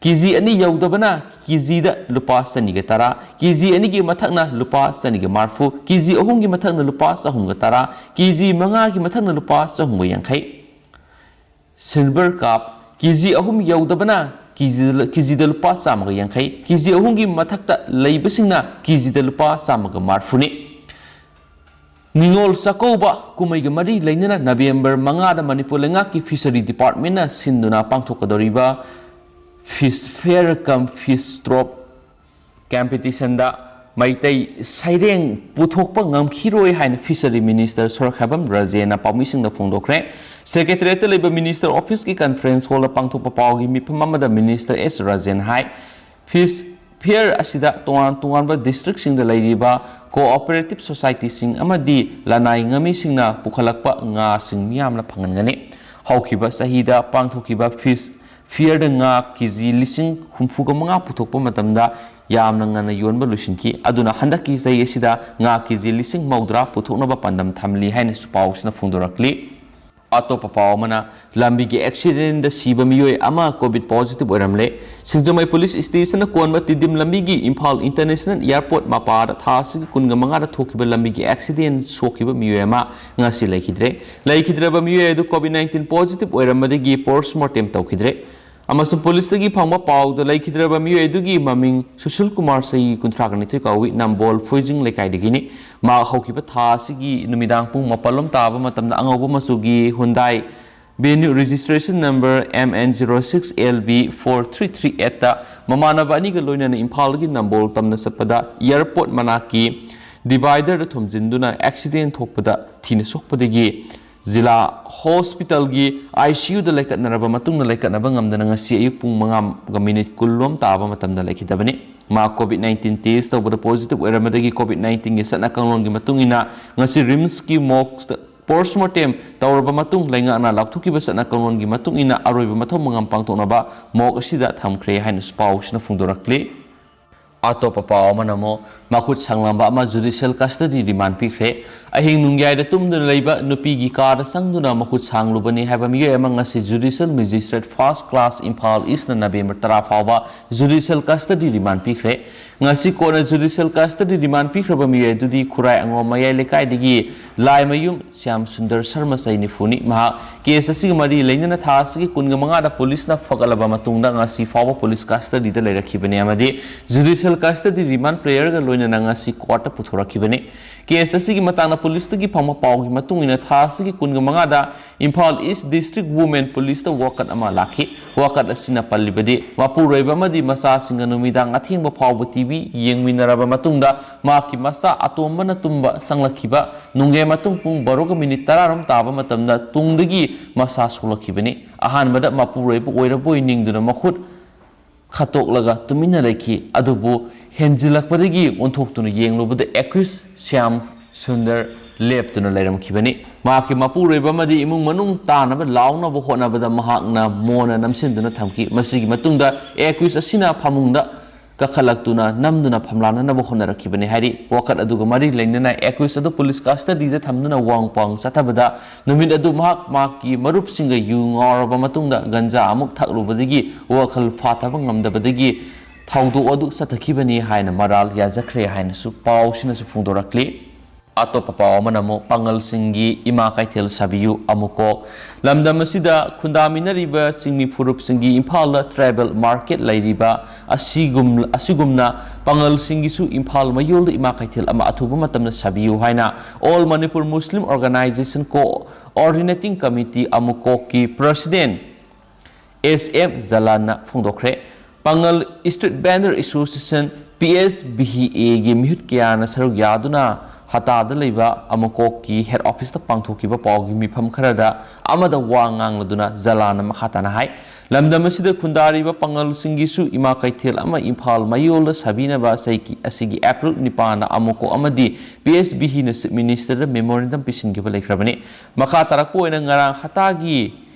ꯀꯦ ꯖꯤ ꯑꯅꯤ ꯌꯧꯗꯕꯅ ꯀꯦ ꯖꯤꯗ ꯂꯨꯄꯥ ꯆꯅꯤꯒ ꯇꯔꯥ, ꯀꯦ ꯖꯤ ꯑꯅꯤꯒꯤ ꯃꯊꯛꯅ ꯂꯨꯄꯥ ꯆꯅꯤꯒ ꯃꯔꯐꯨ, ꯀꯦ ꯖꯤ ꯑꯍꯨꯝꯒꯤ ꯃꯊꯛꯅ ꯂꯨꯄꯥ ꯆꯍꯨꯝꯒ ꯇꯔꯥ, ꯀꯦ ꯖꯤ ꯃꯉꯥꯒꯤ ꯃꯊꯛꯅ ꯂꯨꯄꯥ ꯆꯍꯨꯝꯒ ꯌꯥꯡꯈꯩ꯫ ꯁꯤꯜꯚꯔ ꯀꯥꯞ ꯀꯦ ꯖꯤ ꯑꯍꯨꯝ ꯌꯧꯗꯕꯅ ꯀꯦ ꯖꯤꯗ, ꯀꯦ ꯖꯤꯗ ꯂꯨꯄꯥ ꯆꯥꯝꯃꯒ ꯌꯥꯡꯈꯩ, ꯀꯦ ꯖꯤ ꯑꯍꯨꯝꯒꯤ ꯃꯊꯛꯇ ꯂꯩꯕꯁꯤꯡꯅ ꯀꯦ ꯖꯤꯗ ꯂꯨꯄꯥ ꯆꯥꯝꯃꯒ ꯃꯔꯐꯨꯅꯤ꯫ ꯅꯤꯉꯣꯜ ꯆꯥꯛꯀꯧꯕ ꯀꯨꯝꯍꯩꯒ ꯃꯔꯤ ꯂꯩꯅꯅ ꯅꯕꯦꯝꯕꯔ ꯃꯉꯥꯗ ꯃꯅꯤꯄꯨꯔ ꯂꯩꯉꯥꯛꯀꯤ ꯐꯤꯁꯔꯤ ꯗꯤꯄꯥꯔꯠꯃꯦꯟꯅ ꯁꯤꯟꯗꯨꯅ ꯄꯥꯡꯊꯣꯛꯀꯗꯧꯔꯤꯕ ꯐꯤꯁ ꯐꯤꯌꯔ ꯀꯝ ꯐꯤꯁ ꯇ꯭ꯔꯣꯞ ꯀꯝꯄꯤꯇꯤꯁꯟꯗ ꯃꯩꯇꯩ ꯁꯩꯔꯦꯡ ꯄꯨꯊꯣꯛꯄ ꯉꯝꯈꯤꯔꯣꯏ ꯍꯥꯏꯅ ꯐꯤꯁꯔꯤ ꯃꯤꯅꯤꯁꯇꯔ ꯁꯣꯔꯣꯛꯈꯥꯏꯕꯝ ꯔꯥꯖꯦꯟꯅ ꯄꯥꯎꯃꯤꯁꯤꯡꯗ ꯐꯣꯡꯗꯣꯛꯈ꯭ꯔꯦ꯫ ꯁꯦꯀ꯭ꯔꯦꯇꯔꯤꯌꯦꯠꯇ ꯂꯩꯕ ꯃꯤꯅꯤꯁꯇꯔ ꯑꯣꯐꯤꯁꯀꯤ ꯀꯟꯐꯔꯦꯟꯁ ꯍꯣꯜꯗ ꯄꯥꯡꯊꯣꯛꯄ ꯄꯥꯎꯒꯤ ꯃꯤꯐꯝ ꯑꯃꯗ ꯃꯤꯅꯤꯁꯇꯔ ꯑꯦꯁ ꯔꯥꯖꯦꯟ ꯍꯥꯏ, ꯐꯤꯁ ꯐꯤꯌꯔ ꯑꯁꯤꯗ ꯇꯣꯉꯥꯟ ꯇꯣꯉꯥꯟꯕ ꯗꯤꯁꯇ꯭ꯔꯤꯛꯁꯤꯡꯗ ꯂꯩꯔꯤꯕ ꯀꯣꯑꯣꯄꯔꯦꯇꯤꯚ ꯁꯣꯁꯥꯏꯇꯤꯁꯤꯡ ꯑꯃꯗꯤ ꯂꯅꯥꯏ ꯉꯥꯃꯤꯁꯤꯡꯅ ꯄꯨꯈꯠꯂꯛꯄ ꯉꯥꯁꯤꯡ ꯃꯤꯌꯥꯝꯅ ꯐꯪꯍꯟꯒꯅꯤ꯫ ꯍꯧꯈꯤꯕ ꯆꯍꯤꯗ ꯄꯥꯡꯊꯣꯛꯈꯤꯕ ꯐꯤꯁ ꯐꯤꯌꯔꯗ ꯉꯥ ꯀꯦ ꯖꯤ ꯂꯤꯁꯤꯡ ꯍꯨꯝꯐꯨꯒ ꯃꯉꯥ ꯄꯨꯊꯣꯛꯄ ꯃꯇꯝꯗ ꯌꯥꯝꯅ ꯉꯟꯅ ꯌꯣꯟꯕ ꯂꯣꯏꯁꯤꯟꯈꯤ꯫ ꯑꯗꯨꯅ ꯍꯟꯗꯛꯀꯤ ꯆꯍꯤ ꯑꯁꯤꯗ ꯉꯥ ꯀꯦ ꯖꯤ ꯂꯤꯁꯤꯡ ꯃꯧꯗ꯭ꯔꯥ ꯄꯨꯊꯣꯛꯅꯕ ꯄꯥꯟꯗꯝ ꯊꯝꯂꯤ ꯍꯥꯏꯅꯁꯨ ꯄꯥꯎꯁꯤꯅ ꯐꯣꯡꯗꯣꯔꯛꯂꯤ꯫ ꯑꯇꯣꯞꯄ ꯄꯥꯎ ꯑꯃꯅ, ꯂꯝꯕꯤꯒꯤ ꯑꯦꯛꯁꯤꯗꯦꯟꯗ ꯁꯤꯕ ꯃꯤꯑꯣꯏ ꯑꯃ ꯀꯣꯚꯤꯗ ꯄꯣꯖꯤꯇꯤꯚ ꯑꯣꯏꯔꯝꯂꯦ꯫ ꯁꯤꯡꯖꯃꯩ ꯄꯨꯂꯤꯁ ꯁ꯭ꯇꯦꯁꯟꯅ ꯀꯣꯟꯕ ꯇꯤꯗꯤꯝ ꯂꯝꯕꯤꯒꯤ ꯏꯝꯐꯥꯜ ꯏꯟꯇꯔꯅꯦꯁꯅꯦꯜ ꯑꯦꯌꯔꯄꯣꯔꯠ ꯃꯄꯥꯗ ꯊꯥ ꯑꯁꯤꯒꯤ ꯀꯨꯟꯒ ꯃꯉꯥꯗ ꯊꯣꯛꯈꯤꯕ ꯂꯝꯕꯤꯒꯤ ꯑꯦꯛꯁꯤꯗꯦꯟ ꯁꯣꯛꯈꯤꯕ ꯃꯤꯑꯣꯏ ꯑꯃ ꯉꯁꯤ ꯂꯩꯈꯤꯗ꯭ꯔꯦ꯫ ꯂꯩꯈꯤꯗ꯭ꯔꯕ ꯃꯤꯑꯣꯏ ꯑꯗꯨ ꯀꯣꯚꯤꯗ ꯅꯥꯏꯟꯇꯤꯟ ꯄꯣꯖꯤꯇꯤꯚ ꯑꯣꯏꯔꯝꯕꯗꯒꯤ ꯄꯣꯁꯃꯣꯔꯇꯦꯝ ꯇꯧꯈꯤꯗ꯭ꯔꯦ꯫ ꯑꯃꯁꯨꯡ ꯄꯨꯂꯤꯁꯇꯒꯤ ꯐꯪꯕ ꯄꯥꯎꯗ ꯂꯩꯈꯤꯗ꯭ꯔꯕ ꯃꯤꯑꯣꯏ ꯑꯗꯨꯒꯤ ꯃꯃꯤꯡ ꯁꯨꯁꯤꯜ ꯀꯨꯃꯥꯔ, ꯆꯍꯤ ꯀꯨꯟꯊ꯭ꯔꯥꯒ ꯅꯤꯊꯣꯏ ꯀꯧꯏ, ꯅꯝꯕꯣꯜ ꯐꯣꯏꯖꯤꯡ ꯂꯩꯀꯥꯏꯗꯒꯤꯅꯤ꯫ ꯃꯍꯥꯛ ꯍꯧꯈꯤꯕ ꯊꯥ ꯑꯁꯤꯒꯤ ꯅꯨꯃꯤꯗꯥꯡ ꯄꯨꯡ ꯃꯥꯄꯜꯂꯣꯝ ꯇꯥꯕ ꯃꯇꯝꯗ ꯑꯉꯧꯕ ꯃꯆꯨꯒꯤ Hyundai venue registration number M N zero six L V four three three ꯑꯩꯠꯇ ꯃꯃꯥꯟꯅꯕ ꯑꯅꯤꯒ ꯂꯣꯏꯅꯅ ꯏꯝꯐꯥꯜꯗꯒꯤ ꯅꯝꯕꯣꯜ ꯇꯝꯅ ꯆꯠꯄꯗ ꯑꯦꯌꯔꯄꯣꯔꯠ ꯃꯅꯥꯛꯀꯤ ꯗꯤꯚꯥꯏꯗꯔꯗ ꯊꯣꯝꯖꯤꯟꯗꯨꯅ ꯑꯦꯛꯁꯤꯗꯦꯟ ꯊꯣꯛꯄꯗ ꯊꯤꯅ ꯁꯣꯛꯄꯗꯒꯤ ꯖꯤꯂꯥ ꯍꯣꯁꯄꯤꯇꯥꯜꯒꯤ ICUꯗ ꯂꯩꯈꯠꯅꯔꯕ ꯃꯇꯨꯡꯗ ꯂꯩꯈꯠꯅꯕ ꯉꯝꯗꯅ ꯉꯁꯤ ꯑꯌꯨꯛ ꯄꯨꯡ ꯃꯉꯥꯒ ꯃꯤꯅꯤꯠ ꯀꯨꯟꯂꯣꯝ ꯇꯥꯕ ꯃꯇꯝꯗ ꯂꯩꯈꯤꯗꯕꯅꯤ꯫ ꯃꯥ COVID nineteen test ꯇꯧꯕꯗ positive ꯑꯣꯏꯔꯝꯕꯗꯒꯤ COVID nineteenꯒꯤ ꯆꯠꯅ ꯀꯥꯡꯂꯣꯟꯒꯤ ꯃꯇꯨꯡ ꯏꯟꯅ ꯉꯁꯤ RIMSꯀꯤ morgueꯗ post mortem ꯇꯧꯔꯕ ꯃꯇꯨꯡ ꯂꯩꯉꯥꯛꯅ ꯂꯥꯎꯊꯣꯛꯈꯤꯕ ꯆꯠꯅ ꯀꯥꯡꯂꯣꯟꯒꯤ ꯃꯇꯨꯡ ꯏꯟꯅ ꯑꯔꯣꯏꯕ ꯃꯊꯧ ꯃꯉꯝ ꯄꯥꯡꯊꯣꯛꯅꯕ morgue ꯑꯁꯤꯗ ꯊꯝꯈ꯭ꯔꯦ ꯍꯥꯏꯅꯁꯨ ꯄꯥꯎꯁꯤꯅ ꯐꯣꯡꯗꯣꯔꯛꯂꯤ꯫ ꯑꯇꯣꯞꯄ ꯄꯥꯎ ꯑꯃꯅ ꯑꯃꯨꯛ ꯃꯈꯨꯠ ꯁꯥꯡꯂꯝꯕ ꯑꯃ judicial custody remand ꯄꯤꯈ꯭ꯔꯦ꯫ ꯑꯍꯤꯡ ꯅꯣꯡꯌꯥꯏꯗ ꯇꯨꯝꯗꯨꯅ ꯂꯩꯕ ꯅꯨꯄꯤꯒꯤ ꯀꯥꯗ ꯆꯪꯗꯨꯅ ꯃꯈꯨꯠ ꯁꯥꯡꯂꯨꯕꯅꯤ ꯍꯥꯏꯕ ꯃꯤꯑꯣꯏ ꯑꯃ ꯉꯁꯤ judicial magistrate first class Imphal ꯏꯁꯅ ꯅꯕꯦꯝꯕꯔ ꯇꯔꯥ ꯐꯥꯎꯕ judicial custody remand ꯄꯤꯈ꯭ꯔꯦ꯫ ꯉꯁꯤ ꯀꯣꯟꯅ judicial custody remand ꯄꯤꯈ꯭ꯔꯕ ꯃꯤꯑꯣꯏ ꯑꯗꯨꯗꯤ ꯈꯨꯔꯥꯏ ꯑꯉꯣꯝ ꯃꯌꯥꯏ ꯂꯩꯀꯥꯏꯗꯒꯤ ꯂꯥꯏꯃꯌꯨꯝ ꯁ꯭ꯌꯥꯝ ꯁꯨꯟꯗꯔ ꯁꯔꯃ ꯆꯍꯤ ꯅꯤꯐꯨꯅꯤ꯫ ꯃꯍꯥꯛ case ꯑꯁꯤꯒ ꯃꯔꯤ ꯂꯩꯅꯅ ꯊꯥ ꯑꯁꯤꯒꯤ ꯀꯨꯟꯒ ꯃꯉꯥꯗ ꯄꯨꯂꯤꯁꯅ ꯐꯒꯠꯂꯕ ꯃꯇꯨꯡꯗ ꯉꯁꯤ ꯐꯥꯎꯕ ꯄꯨꯂꯤꯁ custodyꯗ ꯂꯩꯔꯛꯈꯤꯕꯅꯤ ꯑꯃꯗꯤ judicial custody remand prayerꯒ ꯂꯣꯏꯅꯅ ꯉꯁꯤ courtꯇ ꯄꯨꯊꯣꯔꯛꯈꯤꯕꯅꯤ꯫ Case ꯑꯁꯤꯒꯤ ꯃꯇꯥꯡꯗ ꯄꯨꯂꯤꯁꯇꯒꯤ ꯐꯪꯕ ꯄꯥꯎꯒꯤ ꯃꯇꯨꯡ ꯏꯟꯅ ꯊꯥ ꯑꯁꯤꯒꯤ ꯀꯨꯟꯒ ꯃꯉꯥꯗ ꯏꯝꯐꯥꯜ ꯏꯁ district women ꯄꯨꯂꯤꯁꯇ ꯋꯥꯀꯠ ꯑꯃ ꯂꯥꯛꯈꯤ꯫ ꯋꯥꯀꯠ ꯑꯁꯤꯅ ꯄꯜꯂꯤꯕꯗꯤ ꯃꯄꯨꯔꯣꯏꯕ ꯑꯃꯗꯤ ꯃꯆꯥꯁꯤꯡꯒ ꯅꯨꯃꯤꯗꯥꯡ ꯑꯊꯦꯡꯕ ꯐꯥꯎꯕ TV ꯌꯦꯡꯃꯤꯟꯅꯔꯕ ꯃꯇꯨꯡꯗ ꯃꯍꯥꯛꯀꯤ ꯃꯆꯥ ꯑꯇꯣꯝꯕꯅ ꯇꯨꯝꯕ ꯆꯪꯂꯛꯈꯤꯕ ꯅꯨꯡꯒꯦ ꯃꯇꯨꯡ ꯄꯨꯡ ꯕꯥꯔꯣꯒ ꯃꯤꯅꯤꯠ ꯇꯔꯥꯔꯣꯝ ꯇꯥꯕ ꯃꯇꯝꯗ ꯇꯨꯡꯗꯒꯤ ꯃꯁꯥ ꯁꯣꯛꯂꯛꯈꯤꯕꯅꯤ꯫ ꯑꯍꯥꯟꯕꯗ ꯃꯄꯨꯔꯣꯏꯕ ꯑꯣꯏꯔꯕꯣꯏ ꯅꯤꯡꯗꯨꯅ ꯃꯈꯨꯠ ꯈꯠꯇꯣꯛꯂꯒ ꯇꯨꯃꯤꯟꯅ ꯂꯩꯈꯤ꯫ ꯑꯗꯨꯕꯨ ꯍꯦꯟꯖꯤꯜꯂꯛꯄꯗꯒꯤ ꯑꯣꯟꯊꯣꯛꯇꯨꯅ ꯌꯦꯡꯂꯨꯕꯗ accused ꯁ꯭ꯌꯥꯝ ꯁꯨꯟꯗꯔ ꯂꯦꯞꯇꯨꯅ ꯂꯩꯔꯝꯈꯤꯕꯅꯤ꯫ ꯃꯍꯥꯛꯀꯤ ꯃꯄꯨꯔꯣꯏꯕ ꯑꯃꯗꯤ ꯏꯃꯨꯡ ꯃꯅꯨꯡ ꯇꯥꯅꯕ ꯂꯥꯎꯅꯕ ꯍꯣꯠꯅꯕꯗ ꯃꯍꯥꯛꯅ ꯃꯣꯟꯅ ꯅꯝꯁꯤꯟꯗꯨꯅ ꯊꯝꯈꯤ꯫ ꯃꯁꯤꯒꯤ ꯃꯇꯨꯡꯗ accused ꯑꯁꯤꯅ ꯐꯃꯨꯡꯗ ꯀꯥꯈꯠꯂꯛꯇꯨꯅ ꯅꯝꯗꯨꯅ ꯐꯝꯂꯥꯟꯅꯅꯕ ꯍꯣꯠꯅꯔꯛꯈꯤꯕꯅꯤ ꯍꯥꯏꯔꯤ꯫ ꯋꯥꯀꯠ ꯑꯗꯨꯒ ꯃꯔꯤ ꯂꯩꯅꯅ accused ꯑꯗꯨ ꯄꯨꯂꯤꯁ custodyꯗ ꯊꯝꯗꯨꯅ ꯋꯥꯡ ꯄꯥꯡ ꯆꯠꯊꯕꯗ ꯅꯨꯃꯤꯠ ꯑꯗꯨ ꯃꯍꯥꯛ ꯃꯍꯥꯛꯀꯤ ꯃꯔꯨꯞꯁꯤꯡꯒ ꯌꯨ ꯉꯥꯎꯔꯕ ꯃꯇꯨꯡꯗ ꯒꯟꯖꯥ ꯑꯃꯨꯛ ꯊꯛꯂꯨꯕꯗꯒꯤ ꯋꯥꯈꯜ ꯐꯥꯊꯕ ꯉꯝꯗꯕꯗꯒꯤ ꯊꯧꯗꯣꯛ ꯑꯗꯨ ꯆꯠꯊꯈꯤꯕꯅꯤ ꯍꯥꯏꯅ ꯃꯔꯥꯜ ꯌꯥꯖꯈ꯭ꯔꯦ ꯍꯥꯏꯅꯁꯨ ꯄꯥꯎꯁꯤꯅꯁꯨ ꯐꯣꯡꯗꯣꯔꯛꯂꯤ꯫ ꯑꯇꯣꯞꯄ ꯄꯥꯎ ꯑꯃꯅ ꯑꯃꯨꯛ ꯄꯥꯉꯜꯁꯤꯡꯒꯤ ꯏꯃꯥ ꯀꯩꯊꯦꯜ ꯁꯥꯕꯤꯌꯨ ꯑꯃꯨꯛꯀꯣꯛ꯫ ꯂꯝꯗꯝ ꯑꯁꯤꯗ ꯈꯨꯟꯗꯥꯃꯤꯟꯅꯔꯤꯕ ꯆꯤꯡꯃꯤ ꯐꯨꯔꯨꯞꯁꯤꯡꯒꯤ ꯏꯝꯐꯥꯜꯗ tribal market ꯂꯩꯔꯤꯕ ꯑꯁꯤꯒꯨꯝ-, ꯑꯁꯤꯒꯨꯝꯅ ꯄꯥꯉꯜꯁꯤꯡꯒꯤꯁꯨ ꯏꯝꯐꯥꯜ ꯃꯌꯣꯜꯗ ꯏꯃꯥ ꯀꯩꯊꯦꯜ ꯑꯃ ꯑꯊꯨꯕ ꯃꯇꯝꯗ ꯁꯥꯕꯤꯌꯨ ꯍꯥꯏꯅ All Manipur Muslim Organisation Coordinating Committee ꯑꯃꯨꯛꯀꯣꯛꯀꯤ president S M ꯖꯂꯥꯟꯅ ꯐꯣꯡꯗꯣꯛꯈ꯭ꯔꯦ꯫ Pangal Street Vendor Association, P S V A ꯒꯤ ꯃꯤꯍꯨꯠ ꯀꯌꯥꯅ ꯁꯔꯨꯛ ꯌꯥꯗꯨꯅ ꯍꯇꯥꯗ ꯂꯩꯕ ꯑꯃꯀꯣꯛꯀꯤ ꯍꯦꯗ ꯑꯣꯐꯤꯁꯇ ꯄꯥꯡꯊꯣꯛꯈꯤꯕ ꯄꯥꯎꯒꯤ ꯃꯤꯐꯝ ꯈꯔꯗ ꯑꯃꯗ ꯋꯥ ꯉꯥꯡꯂꯗꯨꯅ ꯖꯂꯥꯟꯅ ꯃꯈꯥ ꯇꯥꯅ ꯍꯥꯏ, ꯂꯝꯗꯝ ꯑꯁꯤꯗ ꯈꯨꯟꯗꯥꯔꯤꯕ ꯄꯥꯉꯜꯁꯤꯡꯒꯤꯁꯨ ꯏꯃꯥ ꯀꯩꯊꯦꯜ ꯑꯃ ꯏꯝꯐꯥꯜ ꯃꯌꯣꯜꯗ ꯁꯥꯕꯤꯅꯕ ꯆꯍꯤ ꯑꯁꯤꯒꯤ ꯑꯦꯄ꯭ꯔꯤꯜ ꯅꯤꯄꯥꯟꯗ ꯑꯃꯀꯣꯛ ꯑꯃꯗꯤ ꯄꯤ ꯑꯩꯆ ꯕꯤꯍꯤꯅ ꯆꯤꯐ ꯃꯤꯅꯤꯁꯇꯔꯗ ꯃꯦꯃꯣꯔꯦꯟꯗꯝ ꯄꯤꯁꯤꯟꯈꯤꯕ ꯂꯩꯈ꯭ꯔꯕꯅꯤ꯫ ꯃꯈꯥ ꯇꯥꯔꯛꯄ ꯑꯣꯏꯅ ꯉꯔꯥꯡ ꯍꯇꯥꯒꯤ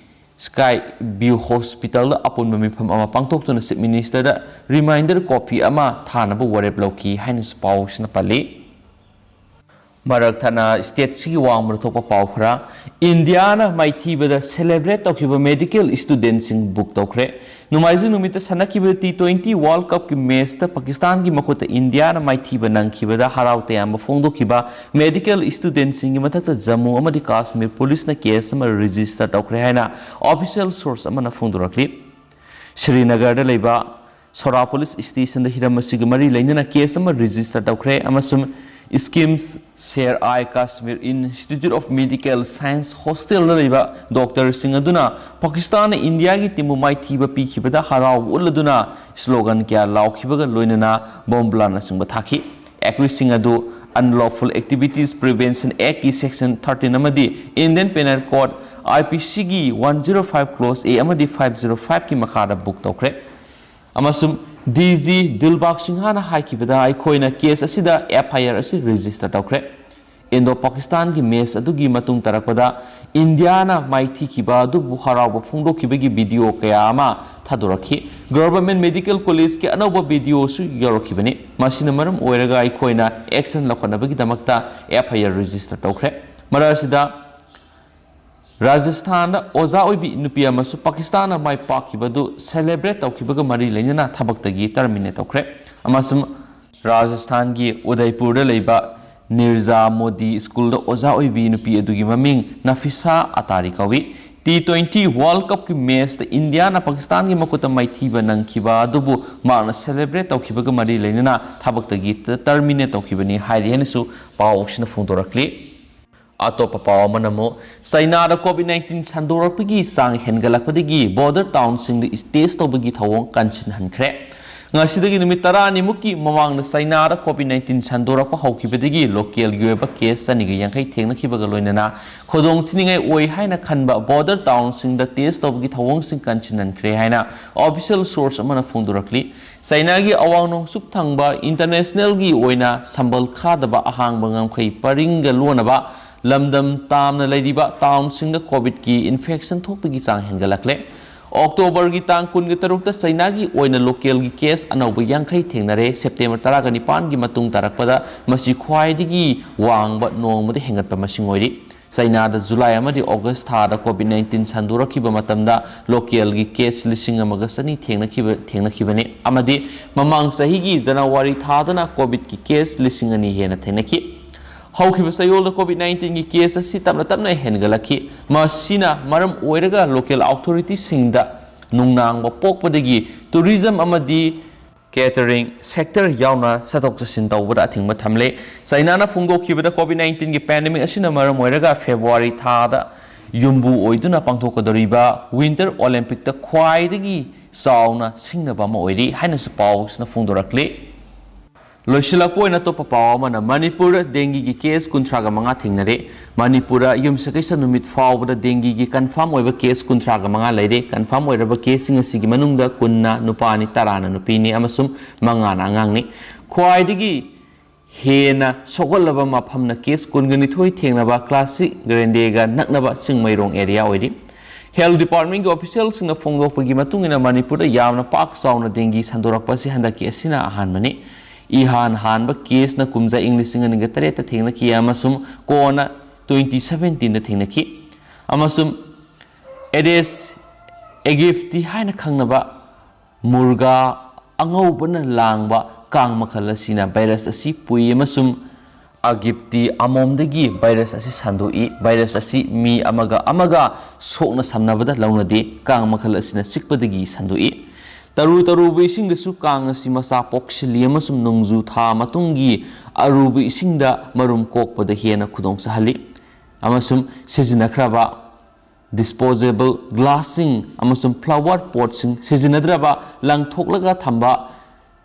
ꯁ꯭ꯀꯥꯏ ꯚ꯭ꯌꯨ ꯍꯣꯁꯄꯤꯇꯥꯜꯗ ꯑꯄꯨꯟꯕ ꯃꯤꯐꯝ ꯑꯃ ꯄꯥꯡꯊꯣꯛꯇꯨꯅ ꯆꯤꯐ ꯃꯤꯅꯤꯁꯇꯔꯗ ꯔꯤꯃꯥꯏꯟꯗꯔ ꯀꯣꯄꯤ ꯑꯃ ꯊꯥꯅꯕ ꯋꯥꯔꯦꯞ ꯂꯧꯈꯤ ꯍꯥꯏꯅꯁꯨ ꯄꯥꯎꯁꯤꯅ ꯄꯜꯂꯤ꯫ ꯃꯔꯛ ꯊꯠꯅ ꯁ꯭ꯇꯦꯠꯁꯤꯒꯤ ꯋꯥꯡꯃꯗ ꯊꯣꯛꯄ ꯄꯥꯎ ꯈꯔ꯫ ꯏꯟꯗꯤꯌꯥꯅ ꯃꯥꯏꯊꯤꯕꯗ ꯁꯦꯂꯦꯕ꯭ꯔꯦꯠ ꯇꯧꯈꯤꯕ ꯃꯦꯗꯤꯀꯦꯜ ꯁ꯭ꯇꯨꯗꯦꯟꯠꯁꯤꯡ ꯕꯨꯛ ꯇꯧꯈ꯭ꯔꯦ꯫ ꯅꯣꯡꯃꯥꯏꯖꯤꯡ ꯅꯨꯃꯤꯠꯇ ꯁꯥꯟꯅꯈꯤꯕ ꯇꯤ ꯇ꯭ꯋꯦꯟꯇꯤ ꯋꯥꯔꯜꯗ ꯀꯞꯀꯤ ꯃꯦꯆꯇ ꯄꯥꯀꯤꯁꯇꯥꯟꯒꯤ ꯃꯈꯨꯠꯇ ꯏꯟꯗꯤꯌꯥꯅ ꯃꯥꯏꯊꯤꯕ ꯅꯪꯈꯤꯕꯗ ꯍꯔꯥꯎ ꯇꯌꯥꯝꯕ ꯐꯣꯡꯗꯣꯛꯈꯤꯕ ꯃꯦꯗꯤꯀꯦꯜ ꯁ꯭ꯇꯨꯗꯦꯟꯠꯁꯤꯡꯒꯤ ꯃꯊꯛꯇ ꯖꯝꯃꯨ ꯑꯃꯗꯤ ꯀꯥꯁꯃꯤꯔ ꯄꯨꯂꯤꯁꯅ ꯀꯦꯁ ꯑꯃ ꯔꯦꯖꯤꯁꯇꯔ ꯇꯧꯈ꯭ꯔꯦ ꯍꯥꯏꯅ ꯑꯣꯐꯤꯁꯤꯌꯦꯜ ꯁꯣꯔꯁ ꯑꯃꯅ ꯐꯣꯡꯗꯣꯔꯛꯂꯤ꯫ ꯁ꯭ꯔꯤꯅꯒꯔꯗ ꯂꯩꯕ ꯁꯣꯔꯥ ꯄꯨꯂꯤꯁ ꯁ꯭ꯇꯦꯁꯟꯗ ꯍꯤꯔꯝ ꯑꯁꯤꯒ ꯃꯔꯤ ꯂꯩꯅꯅ ꯀꯦꯁ ꯑꯃ ꯔꯦꯖꯤꯁꯇꯔ ꯇꯧꯈ꯭ꯔꯦ ꯑꯃꯁꯨꯡ schemes Sher I Kashmir institute of medical science ꯍꯣꯁꯇꯦꯜꯗ ꯂꯩꯕ ꯗꯣꯛꯇꯔꯁꯤꯡ ꯑꯗꯨꯅ ꯄꯥꯀꯤꯁꯇꯥꯟꯅ ꯏꯟꯗꯤꯌꯥꯒꯤ ꯇꯤꯝꯕꯨ ꯃꯥꯏꯊꯤꯕ ꯄꯤꯈꯤꯕꯗ ꯍꯔꯥꯎꯕ ꯎꯠꯂꯗꯨꯅ ꯁ꯭ꯂꯣꯒꯟ ꯀꯌꯥ ꯂꯥꯎꯈꯤꯕꯒ ꯂꯣꯏꯅꯅ ꯕꯣꯝ ꯕ꯭ꯂꯥꯁꯅꯆꯤꯡꯕ ꯊꯥꯈꯤ꯫ ꯑꯦꯀ꯭ꯌꯨꯁꯁꯤꯡ ꯑꯗꯨ Unlawful Activities Prevention Act ꯀꯤ ꯁꯦꯛꯁꯟ ꯊꯥꯔꯇꯤꯟ ꯑꯃꯗꯤ Indian Penal Code, I P ꯁꯤꯒꯤ ꯋꯥꯟ ꯖꯤꯔꯣ ꯐꯥꯏꯚ ꯀ꯭ꯂꯣꯖ ꯑꯦ ꯑꯃꯗꯤ ꯐꯥꯏꯚ ꯖꯤꯔꯣ ꯐꯥꯏꯚꯀꯤ ꯃꯈꯥꯗ ꯕꯨꯛ ꯇꯧꯈ꯭ꯔꯦ꯫ ꯑꯃꯁꯨꯡ ꯗꯤ ꯖꯤ ꯗꯤꯜꯕꯥꯒ ꯁꯤꯡꯍꯅ ꯍꯥꯏꯈꯤꯕꯗ, ꯑꯩꯈꯣꯏꯅ ꯀꯦꯁ ꯑꯁꯤꯗ ꯑꯦꯐ ꯑꯥꯏ ꯑꯥꯔ ꯑꯁꯤ ꯔꯦꯖꯤꯁꯇꯔ ꯇꯧꯈ꯭ꯔꯦ꯫ ꯏꯟꯗꯣ ꯄꯥꯀꯤꯁꯇꯥꯟꯒꯤ ꯃꯦꯆ ꯑꯗꯨꯒꯤ ꯃꯇꯨꯡ ꯇꯥꯔꯛꯄꯗ ꯏꯟꯗꯤꯌꯥꯅ ꯃꯥꯏꯊꯤꯈꯤꯕ ꯑꯗꯨꯕꯨ ꯍꯔꯥꯎꯕ ꯐꯣꯡꯗꯣꯛꯈꯤꯕꯒꯤ ꯚꯤꯗꯤꯑꯣ ꯀꯌꯥ ꯑꯃ ꯊꯥꯗꯣꯔꯛꯈꯤ꯫ ꯒꯚꯔꯟꯃꯦꯟꯠ ꯃꯦꯗꯤꯀꯦꯜ ꯀꯣꯂꯦꯖꯀꯤ ꯑꯅꯧꯕ ꯚꯤꯗꯤꯑꯣꯁꯨ ꯌꯥꯎꯔꯛꯈꯤꯕꯅꯤ꯫ ꯃꯁꯤꯅ ꯃꯔꯝ ꯑꯣꯏꯔꯒ ꯑꯩꯈꯣꯏꯅ ꯑꯦꯛꯁꯟ ꯂꯧꯈꯠꯅꯕꯒꯤꯗꯃꯛꯇ ꯑꯦꯐ ꯑꯥꯏ ꯑꯥꯔ ꯔꯦꯖꯤꯁꯇꯔ ꯇꯧꯈ꯭ꯔꯦ꯫ ꯃꯔꯛ ꯑꯁꯤꯗ, ꯔꯥꯖꯁꯊꯥꯟꯗ ꯑꯣꯖꯥ ꯑꯣꯏꯕꯤ ꯅꯨꯄꯤ ꯑꯃꯁꯨ ꯄꯥꯀꯤꯁꯇꯥꯟꯅ ꯃꯥꯏ ꯄꯥꯛꯈꯤꯕꯗꯨ ꯁꯦꯂꯦꯕ꯭ꯔꯦꯠ ꯇꯧꯈꯤꯕꯒ ꯃꯔꯤ ꯂꯩꯅꯅ ꯊꯕꯛꯇꯒꯤ ꯇꯔꯃꯤꯅꯦꯠ ꯇꯧꯈ꯭ꯔꯦ꯫ ꯑꯃꯁꯨꯡ ꯔꯥꯖꯁꯊꯥꯟꯒꯤ ꯎꯗꯩꯄꯨꯔꯗ ꯂꯩꯕ ꯅꯤꯔꯖꯥ ꯃꯣꯗꯤ ꯁ꯭ꯀꯨꯜꯗ ꯑꯣꯖꯥ ꯑꯣꯏꯕꯤ ꯅꯨꯄꯤ ꯑꯗꯨꯒꯤ ꯃꯃꯤꯡ ꯅꯐꯤꯁꯥ ꯑꯇꯥꯔꯤ ꯀꯧꯏ꯫ ꯇꯤ ꯇ꯭ꯋꯦꯟꯇꯤ ꯋꯥꯔꯜꯗ ꯀꯞꯀꯤ ꯃꯦꯆꯇ ꯏꯟꯗꯤꯌꯥꯅ ꯄꯥꯀꯤꯁꯇꯥꯟꯒꯤ ꯃꯈꯨꯠꯇ ꯃꯥꯏꯊꯤꯕ ꯅꯪꯈꯤꯕ ꯑꯗꯨꯕꯨ ꯃꯍꯥꯛꯅ ꯁꯦꯂꯦꯕ꯭ꯔꯦꯠ ꯇꯧꯈꯤꯕꯒ ꯃꯔꯤ ꯂꯩꯅꯅ ꯊꯕꯛꯇꯒꯤ ꯇꯔꯃꯤꯅꯦꯠ ꯇꯧꯈꯤꯕꯅꯤ ꯍꯥꯏꯔꯤ ꯍꯥꯏꯅꯁꯨ ꯄꯥꯎꯁꯤꯅ ꯐꯣꯡꯗꯣꯔꯛꯂꯤ꯫ ꯑꯇꯣꯞꯄ ꯄꯥꯎ ꯑꯃꯅ ꯑꯃꯨꯛ ꯆꯥꯏꯅꯥꯗ ꯀꯣꯚꯤꯗ ꯅꯥꯏꯟꯇꯤꯟ ꯁꯟꯗꯣꯔꯛꯄꯒꯤ ꯆꯥꯡ ꯍꯦꯟꯒꯠꯂꯛꯄꯗꯒꯤ ꯕꯣꯔꯗꯔ ꯇꯥꯎꯟꯁꯤꯡꯗ ꯇꯦꯁ ꯇꯧꯕꯒꯤ ꯊꯧꯑꯣꯡ ꯀꯟꯁꯤꯟꯍꯟꯈ꯭ꯔꯦ꯫ ꯉꯁꯤꯗꯒꯤ ꯅꯨꯃꯤꯠ ꯇꯔꯥꯅꯤꯃꯨꯛꯀꯤ ꯃꯃꯥꯡꯗ ꯆꯩꯅꯥꯗ ꯀꯣꯚꯤꯗ ꯅꯥꯏꯟꯇꯤꯟ ꯁꯟꯗꯣꯔꯛꯄ ꯍꯧꯈꯤꯕꯗꯒꯤ ꯂꯣꯀꯦꯜꯒꯤ ꯑꯣꯏꯕ ꯀꯦꯁ ꯆꯅꯤꯒ ꯌꯥꯡꯈꯩ ꯊꯦꯡꯅꯈꯤꯕꯒ ꯂꯣꯏꯅꯅ ꯈꯨꯗꯣꯡ ꯊꯤꯅꯤꯡꯉꯥꯏ ꯑꯣꯏ ꯍꯥꯏꯅ ꯈꯟꯕ ꯕꯣꯔꯗꯔ ꯇꯥꯎꯟꯁꯤꯡꯗ ꯇꯦꯁ ꯇꯧꯕꯒꯤ ꯊꯧꯑꯣꯡꯁꯤꯡ ꯀꯟꯁꯤꯟꯍꯟꯈ꯭ꯔꯦ ꯍꯥꯏꯅ ꯑꯣꯐꯤꯁꯤꯌꯦꯜ ꯁꯣꯔꯁ ꯑꯃꯅ ꯐꯣꯡꯗꯣꯔꯛꯂꯤ꯫ ꯆꯩꯅꯥꯒꯤ ꯑꯋꯥꯡ ꯅꯣꯡꯆꯨꯞ ꯊꯪꯕ ꯏꯟꯇꯔꯅꯦꯁꯅꯦꯜꯒꯤ ꯑꯣꯏꯅ ꯁꯝꯕꯜ ꯈꯥꯗꯕ ꯑꯍꯥꯡꯕ ꯉꯝꯈꯩ ꯄꯔꯤꯡꯒ ꯂꯣꯟꯅꯕ ꯂꯝꯗꯝ ꯇꯥꯝꯅ ꯂꯩꯔꯤꯕ ꯇꯥꯎꯟꯁꯤꯡꯗ ꯀꯣꯚꯤꯗꯀꯤ ꯏꯟꯐꯦꯛꯁꯟ ꯊꯣꯛꯄꯒꯤ ꯆꯥꯡ ꯍꯦꯟꯒꯠꯂꯛꯂꯦ꯫ ꯑꯣꯛꯇꯣꯕꯔꯒꯤ ꯇꯥꯡ ꯀꯨꯟꯒ ꯇꯔꯨꯛꯇ ꯆꯩꯅꯥꯒꯤ ꯑꯣꯏꯅ ꯂꯣꯀꯦꯜꯒꯤ ꯀꯦꯁ ꯑꯅꯧꯕ ꯌꯥꯡꯈꯩ ꯊꯦꯡꯅꯔꯦ꯫ ꯁꯦꯞꯇꯦꯝꯕꯔ ꯇꯔꯥꯒ ꯅꯤꯄꯥꯟꯒꯤ ꯃꯇꯨꯡ ꯇꯥꯔꯛꯄꯗ ꯃꯁꯤ ꯈ꯭ꯋꯥꯏꯗꯒꯤ ꯋꯥꯡꯕ ꯅꯣꯡꯃꯗ ꯍꯦꯟꯒꯠꯄ ꯃꯁꯤꯡ ꯑꯣꯏꯔꯤ꯫ ꯆꯩꯅꯥꯗ ꯖꯨꯂꯥꯏ ꯑꯃꯗꯤ ꯑꯣꯒꯁ ꯊꯥꯗ ꯀꯣꯚꯤꯗ ꯅꯥꯏꯟꯇꯤꯟ ꯁꯟꯗꯣꯔꯛꯈꯤꯕ ꯃꯇꯝꯗ ꯂꯣꯀꯦꯜꯒꯤ ꯀꯦꯁ ꯂꯤꯁꯤꯡ ꯑꯃꯒ ꯆꯅꯤ ꯊꯦꯡꯅꯈꯤꯕ, ꯊꯦꯡꯅꯈꯤꯕꯅꯤ ꯑꯃꯗꯤ ꯃꯃꯥꯡ ꯆꯍꯤꯒꯤ ꯖꯅꯋꯥꯔꯤ ꯊꯥꯗꯅ ꯀꯣꯚꯤꯗꯀꯤ ꯀꯦꯁ ꯂꯤꯁꯤꯡ ꯑꯅꯤ ꯍꯦꯟꯅ ꯊꯦꯡꯅꯈꯤ꯫ ꯍꯧꯈꯤꯕ ꯆꯌꯣꯜꯗ ꯀꯣꯚꯤꯗ ꯅꯥꯏꯟꯇꯤꯟꯒꯤ ꯀꯦꯁ ꯑꯁꯤ ꯇꯞꯅ ꯇꯞꯅ ꯍꯦꯟꯒꯠꯂꯛꯈꯤ꯫ ꯃꯁꯤꯅ ꯃꯔꯝ ꯑꯣꯏꯔꯒ ꯂꯣꯀꯦꯜ ꯑꯣꯊꯣꯔꯤꯇꯤꯁꯤꯡꯗ ꯅꯨꯡꯅꯥꯡꯕ ꯄꯣꯛꯄꯗꯒꯤ ꯇꯨꯔꯤꯖꯝ ꯑꯃꯗꯤ ꯀꯦꯇꯔꯤꯡ ꯁꯦꯛꯇꯔ ꯌꯥꯎꯅ ꯆꯠꯊꯣꯛ ꯆꯠꯁꯤꯟ ꯇꯧꯕꯗ ꯑꯊꯤꯡꯕ ꯊꯝꯂꯦ꯫ ꯆꯩꯅꯥꯅ ꯐꯣꯡꯗꯣꯛꯈꯤꯕꯗ ꯀꯣꯚꯤꯗ ꯅꯥꯏꯟꯇꯤꯟꯒꯤ ꯄꯦꯟꯗꯦꯃꯤꯛ ꯑꯁꯤꯅ ꯃꯔꯝ ꯑꯣꯏꯔꯒ ꯐꯦꯕ꯭ꯔꯨꯋꯥꯔꯤ ꯊꯥꯗ ꯌꯨꯝꯕꯨ ꯑꯣꯏꯗꯨꯅ ꯄꯥꯡꯊꯣꯛꯀꯗꯧꯔꯤꯕ ꯋꯤꯟꯇꯔ ꯑꯣꯂꯦꯝꯄꯤꯛꯇ ꯈ꯭ꯋꯥꯏꯗꯒꯤ ꯆꯥꯎꯅ ꯁꯤꯡꯅꯕ ꯑꯃ ꯑꯣꯏꯔꯤ ꯍꯥꯏꯅꯁꯨ ꯄꯥꯎꯁꯤꯅ ꯐꯣꯡꯗꯣꯔꯛꯂꯤ꯫ ꯂꯣꯏꯁꯤꯜꯂꯛꯄ ꯑꯣꯏꯅ ꯑꯇꯣꯞꯄ ꯄꯥꯎ ꯑꯃꯅ, ꯃꯅꯤꯄꯨꯔꯗ ꯗꯦꯡꯒꯤꯒꯤ ꯀꯦꯁ ꯀꯨꯟꯊ꯭ꯔꯥꯒ ꯃꯉꯥ ꯊꯦꯡꯅꯔꯦ꯫ ꯃꯅꯤꯄꯨꯔꯗ ꯌꯨꯝꯁꯀꯩꯁ ꯅꯨꯃꯤꯠ ꯐꯥꯎꯕꯗ ꯗꯦꯡꯒꯤꯒꯤ ꯀꯟꯐꯥꯔꯝ ꯑꯣꯏꯕ ꯀꯦꯁ ꯀꯨꯟꯊ꯭ꯔꯥꯒ ꯃꯉꯥ ꯂꯩꯔꯦ꯫ ꯀꯟꯐꯥꯔꯝ ꯑꯣꯏꯔꯕ ꯀꯦꯁꯁꯤꯡ ꯑꯁꯤꯒꯤ ꯃꯅꯨꯡꯗ ꯀꯨꯟꯅ ꯅꯨꯄꯥꯅꯤ, ꯇꯔꯥꯅ ꯅꯨꯄꯤꯅꯤ ꯑꯃꯁꯨꯡ ꯃꯉꯥꯅ ꯑꯉꯥꯡꯅꯤ꯫ ꯈ꯭ꯋꯥꯏꯗꯒꯤ ꯍꯦꯟꯅ ꯁꯣꯛꯍꯜꯂꯕ ꯃꯐꯝꯅ ꯀꯦꯁ ꯀꯨꯟꯒ ꯅꯤꯊꯣꯏ ꯊꯦꯡꯅꯕ ꯀ꯭ꯂꯥꯁꯤꯛ ꯒ꯭ꯔꯦꯟꯗꯦꯒ ꯅꯛꯅꯕ ꯆꯤꯡꯃꯩꯔꯣꯡ ꯑꯦꯔꯤꯌꯥ ꯑꯣꯏꯔꯤ꯫ ꯍꯦꯜꯊ ꯗꯤꯄꯥꯔꯠꯃꯦꯟꯒꯤ ꯑꯣꯐꯤꯁꯤꯌꯦꯜꯁꯤꯡꯅ ꯐꯣꯡꯗꯣꯛꯄꯒꯤ ꯃꯇꯨꯡ ꯏꯟꯅ ꯃꯅꯤꯄꯨꯔꯗ ꯌꯥꯝꯅ ꯄꯥꯛ ꯆꯥꯎꯅ ꯗꯦꯡꯒꯤ ꯁꯟꯗꯣꯔꯛꯄ ꯑꯁꯤ ꯍꯟꯗꯛꯀꯤ ꯑꯁꯤꯅ ꯑꯍꯥꯟꯕꯅꯤ꯫ ꯏꯍꯥꯟ ꯍꯥꯟꯕ ꯀꯦꯁꯅ ꯀꯨꯝꯖꯥ ꯏꯪ ꯂꯤꯁꯤꯡ ꯑꯅꯤꯒ ꯇꯔꯦꯠꯇ ꯊꯦꯡꯅꯈꯤ ꯑꯃꯁꯨꯡ ꯀꯣꯟꯅ ꯇ꯭ꯋꯦꯟꯇꯤ ꯁꯚꯦꯟꯇꯤꯟꯗ ꯊꯦꯡꯅꯈꯤ꯫ ꯑꯃꯁꯨꯡ ꯑꯦꯗꯦꯁ ꯑꯦꯒꯤꯞꯇꯤ ꯍꯥꯏꯅ ꯈꯪꯅꯕ ꯃꯨꯔꯒꯥ ꯑꯉꯧꯕꯅ ꯂꯥꯡꯕ ꯀꯥꯡ ꯃꯈꯜ ꯑꯁꯤꯅ ꯚꯥꯏꯔꯁ ꯑꯁꯤ ꯄꯨꯏ ꯑꯃꯁꯨꯡ ꯑꯒꯤꯞꯇꯤ ꯑꯃꯣꯝꯗꯒꯤ ꯚꯥꯏꯔꯁ ꯑꯁꯤ ꯁꯟꯗꯣꯛꯏ꯫ ꯚꯥꯏꯔꯁ ꯑꯁꯤ ꯃꯤ ꯑꯃꯒ ꯑꯃꯒ ꯁꯣꯛꯅ ꯁꯝꯅꯕꯗ ꯂꯧꯅꯗꯦ꯫ ꯀꯥꯡ ꯃꯈꯜ ꯑꯁꯤꯅ ꯆꯤꯛꯄꯗꯒꯤ ꯁꯟꯗꯣꯛꯏ꯫ ꯇꯔꯨ ꯇꯔꯨꯕ ꯏꯁꯤꯡꯗꯁꯨ ꯀꯥꯡ ꯑꯁꯤ ꯃꯆꯥ ꯄꯣꯛꯁꯤꯜꯂꯤ ꯑꯃꯁꯨꯡ ꯅꯣꯡꯖꯨ ꯊꯥ ꯃꯇꯨꯡꯒꯤ ꯑꯔꯨꯕ ꯏꯁꯤꯡꯗ ꯃꯔꯨꯝ ꯀꯣꯛꯄꯗ ꯍꯦꯟꯅ ꯈꯨꯗꯣꯡ ꯆꯥꯍꯜꯂꯤ꯫ ꯑꯃꯁꯨꯡ ꯁꯤꯖꯤꯟꯅꯈ꯭ꯔꯕ ꯗꯤꯁꯄꯣꯖꯦꯕꯜ ꯒ꯭ꯂꯥꯁꯁꯤꯡ ꯑꯃꯁꯨꯡ ꯐ꯭ꯂꯥꯋꯔ ꯄꯣꯠꯁꯤꯡ ꯁꯤꯖꯤꯟꯅꯗ꯭ꯔꯕ ꯂꯪꯊꯣꯛꯂꯒ ꯊꯝꯕ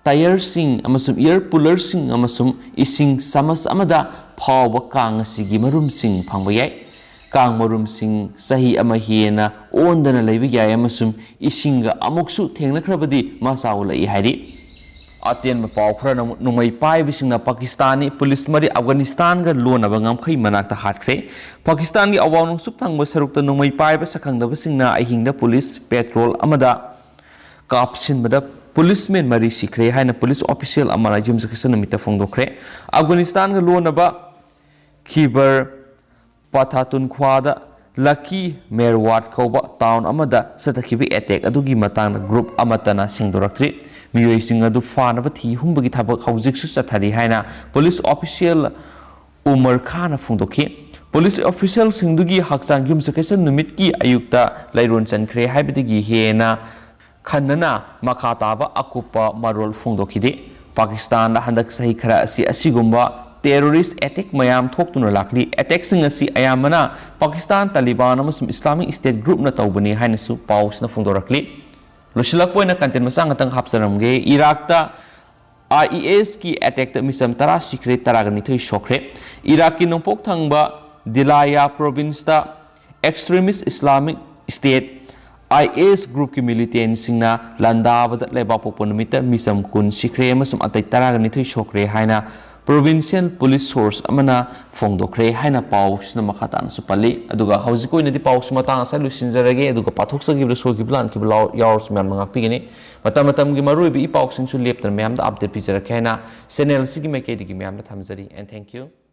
ꯇꯥꯌꯔꯁꯤꯡ ꯑꯃꯁꯨꯡ ꯏꯌꯔ ꯀꯨꯂꯔꯁꯤꯡ ꯑꯃꯁꯨꯡ ꯏꯁꯤꯡ ꯆꯥꯃꯁ ꯑꯃꯗ ꯐꯥꯎꯕ ꯀꯥꯡ ꯑꯁꯤꯒꯤ ꯃꯔꯨꯝꯁꯤꯡ ꯐꯪꯕ ꯌꯥꯏ꯫ ꯀꯥꯡ ꯃꯔꯨꯝꯁꯤꯡ ꯆꯍꯤ ꯑꯃ ꯍꯦꯟꯅ ꯑꯣꯟꯗꯅ ꯂꯩꯕ ꯌꯥꯏ ꯑꯃꯁꯨꯡ ꯏꯁꯤꯡꯒ ꯑꯃꯨꯛꯁꯨ ꯊꯦꯡꯅꯈ꯭ꯔꯕꯗꯤ ꯃꯆꯥ ꯑꯣꯜꯂꯛꯏ ꯍꯥꯏꯔꯤ꯫ ꯑꯇꯦꯟꯕ ꯄꯥꯎ ꯈꯔꯅ ꯑꯃꯨꯛ ꯅꯣꯡꯃꯩ ꯄꯥꯏꯕꯁꯤꯡꯅ ꯄꯥꯀꯤꯁꯇꯥꯅꯤ ꯄꯨꯂꯤꯁ ꯃꯔꯤ ꯑꯐꯒꯥꯅꯤꯁꯇꯥꯟꯒ ꯂꯣꯟꯅꯕ ꯉꯝꯈꯩ ꯃꯅꯥꯛꯇ ꯍꯥꯠꯈ꯭ꯔꯦ꯫ ꯄꯥꯀꯤꯁꯇꯥꯟꯒꯤ ꯑꯋꯥꯡ ꯅꯣꯡꯆꯨꯞ ꯊꯪꯕ ꯁꯔꯨꯛꯇ ꯅꯣꯡꯃꯩ ꯄꯥꯏꯕ ꯁꯛꯈꯪꯗꯕꯁꯤꯡꯅ ꯑꯍꯤꯡꯗ ꯄꯨꯂꯤꯁ ꯄꯦꯇ꯭ꯔꯣꯜ ꯑꯃꯗ ꯀꯥꯞꯁꯤꯟꯕꯗ ꯄꯨꯂꯤꯁꯃꯦꯟ ꯃꯔꯤ ꯁꯤꯈ꯭ꯔꯦ ꯍꯥꯏꯅ ꯄꯨꯂꯤꯁ ꯑꯣꯐꯤꯁꯤꯌꯦꯜ ꯑꯃꯅ ꯌꯨꯝꯁꯀꯩꯁ ꯅꯨꯃꯤꯠꯇ ꯐꯣꯡꯗꯣꯛꯈ꯭ꯔꯦ꯫ ꯑꯐꯒꯥꯅꯤꯁꯇꯥꯟꯒ ꯂꯣꯟꯅꯕ ꯈꯤꯕꯔ ꯄꯊꯥꯇꯨꯟꯈ꯭ꯋꯥꯗ ꯂꯀꯤ ꯃꯦꯔꯋꯥꯠ ꯀꯧꯕ ꯇꯥꯎꯟ ꯑꯃꯗ ꯆꯠꯊꯈꯤꯕ ꯑꯦꯇꯦꯛ ꯑꯗꯨꯒꯤ ꯃꯇꯥꯡꯗ ꯒ꯭ꯔꯨꯞ ꯑꯃꯠꯇꯅ ꯁꯦꯡꯗꯣꯔꯛꯇ꯭ꯔꯤ꯫ ꯃꯤꯑꯣꯏꯁꯤꯡ ꯑꯗꯨ ꯐꯥꯅꯕ ꯊꯤ ꯍꯨꯝꯕꯒꯤ ꯊꯕꯛ ꯍꯧꯖꯤꯛꯁꯨ ꯆꯠꯊꯔꯤ ꯍꯥꯏꯅ ꯄꯨꯂꯤꯁ ꯑꯣꯐꯤꯁꯤꯌꯦꯜ ꯎꯃꯔ ꯈꯥꯟꯅ ꯐꯣꯡꯗꯣꯛꯈꯤ꯫ ꯄꯨꯂꯤꯁ ꯑꯣꯐꯤꯁꯤꯌꯦꯜꯁꯤꯡꯗꯨꯒꯤ ꯍꯛꯆꯥꯡ ꯌꯨꯝꯁꯀꯩꯁ ꯅꯨꯃꯤꯠꯀꯤ ꯑꯌꯨꯛꯇ ꯂꯩꯔꯣꯟ ꯆꯟꯈ꯭ꯔꯦ ꯍꯥꯏꯕꯗꯒꯤ ꯍꯦꯟꯅ ꯈꯟꯅꯅ ꯃꯈꯥ ꯇꯥꯕ ꯑꯀꯨꯞꯄ ꯃꯔꯣꯜ ꯐꯣꯡꯗꯣꯛꯈꯤꯗꯦ꯫ ꯄꯥꯀꯤꯁꯇꯥꯟꯗ ꯍꯟꯗꯛ ꯆꯍꯤ ꯈꯔ ꯑꯁꯤ ꯑꯁꯤꯒꯨꯝꯕ ꯇꯦꯔꯣꯔꯤꯁ ꯑꯦꯇꯦꯛ ꯃꯌꯥꯝ ꯊꯣꯛꯇꯨꯅ ꯂꯥꯛꯂꯤ꯫ ꯑꯦꯇꯦꯛꯁꯤꯡ ꯑꯁꯤ ꯑꯌꯥꯝꯕꯅ ꯄꯥꯀꯤꯁꯇꯥꯟ ꯇꯥꯂꯤꯕꯥꯟ ꯑꯃꯁꯨꯡ ꯏꯁꯂꯥꯃꯤꯛ ꯁ꯭ꯇꯦꯠ ꯒ꯭ꯔꯨꯞꯅ ꯇꯧꯕꯅꯤ ꯍꯥꯏꯅꯁꯨ ꯄꯥꯎꯁꯤꯅ ꯐꯣꯡꯗꯣꯔꯛꯂꯤ꯫ ꯂꯣꯏꯁꯤꯜꯂꯛꯄ ꯑꯣꯏꯅ ꯀꯟꯇꯦꯟ ꯃꯆꯥ ꯉꯥꯛꯇꯪ ꯍꯥꯞꯆꯔꯝꯒꯦ꯫ ꯏꯔꯥꯛꯇ ꯑꯥꯏ ꯏ ꯑꯦꯁꯀꯤ ꯑꯦꯇꯦꯛꯇ ꯃꯤꯆꯝ ꯇꯔꯥ ꯁꯤꯈ꯭ꯔꯦ, ꯇꯔꯥꯒ ꯅꯤꯊꯣꯏ ꯁꯣꯛꯈ꯭ꯔꯦ꯫ ꯏꯔꯥꯛꯀꯤ ꯅꯣꯡꯄꯣꯛ ꯊꯪꯕ ꯗꯤꯂꯥꯌꯥ ꯄ꯭ꯔꯣꯚꯤꯟꯁꯇ ꯑꯦꯛꯁꯇ꯭ꯔꯤꯃꯤꯁ ꯏꯁꯂꯥꯃꯤꯛ ꯁ꯭ꯇꯦꯠ, ꯑꯥꯏ ꯑꯦꯁ, ꯒ꯭ꯔꯨꯞꯀꯤ ꯃꯤꯂꯤꯇꯦꯟꯁꯤꯡꯅ ꯂꯥꯟꯗꯥꯕꯗ ꯂꯩꯕꯥꯛꯄꯣꯛꯄ ꯅꯨꯃꯤꯠꯇ ꯃꯤꯆꯝ ꯀꯨꯟ ꯁꯤꯈ꯭ꯔꯦ ꯑꯃꯁꯨꯡ ꯑꯇꯩ ꯇꯔꯥꯒ ꯅꯤꯊꯣꯏ ꯁꯣꯛꯈ꯭ꯔꯦ ꯍꯥꯏꯅ ꯄ꯭ꯔꯣꯚꯤꯟꯁꯤꯌꯦꯜ ꯄꯨꯂꯤꯁ ꯁꯣꯔꯁ ꯑꯃꯅ ꯐꯣꯡꯗꯣꯛꯈ꯭ꯔꯦ ꯍꯥꯏꯅ ꯄꯥꯎꯁꯤꯅ ꯃꯈꯥ ꯇꯥꯅꯁꯨ ꯄꯜꯂꯤ꯫ ꯑꯗꯨꯒ ꯍꯧꯖꯤꯛꯀꯤ ꯑꯣꯏꯅꯗꯤ ꯄꯥꯎꯁꯤ ꯃꯇꯥꯡ ꯑꯁꯤꯗ ꯂꯣꯏꯁꯤꯟꯖꯔꯒꯦ꯫ ꯑꯗꯨꯒ ꯄꯥꯊꯣꯛꯆꯈꯤꯕꯗ ꯁꯣꯏꯈꯤꯕ ꯂꯥꯟꯈꯤꯕ ꯂꯥꯎ-, ꯌꯥꯎꯔꯁꯨ ꯃꯌꯥꯝꯅ ꯉꯥꯛꯄꯤꯒꯅꯤ꯫ ꯃꯇꯝ ꯃꯇꯝꯒꯤ ꯃꯔꯨꯑꯣꯏꯕ ꯏ ꯄꯥꯎꯁꯤꯡꯁꯨ ꯂꯦꯞꯇꯅ ꯃꯌꯥꯝꯗ ꯑꯞꯗꯦꯠ ꯄꯤꯖꯔꯛꯀꯦ ꯍꯥꯏꯅ ꯆꯦꯅꯦꯜꯁꯤꯒꯤ ꯃꯥꯏꯀꯩꯗꯒꯤ ꯃꯌꯥꯝꯗ ꯊꯝꯖꯔꯤ꯫ And thank you꯫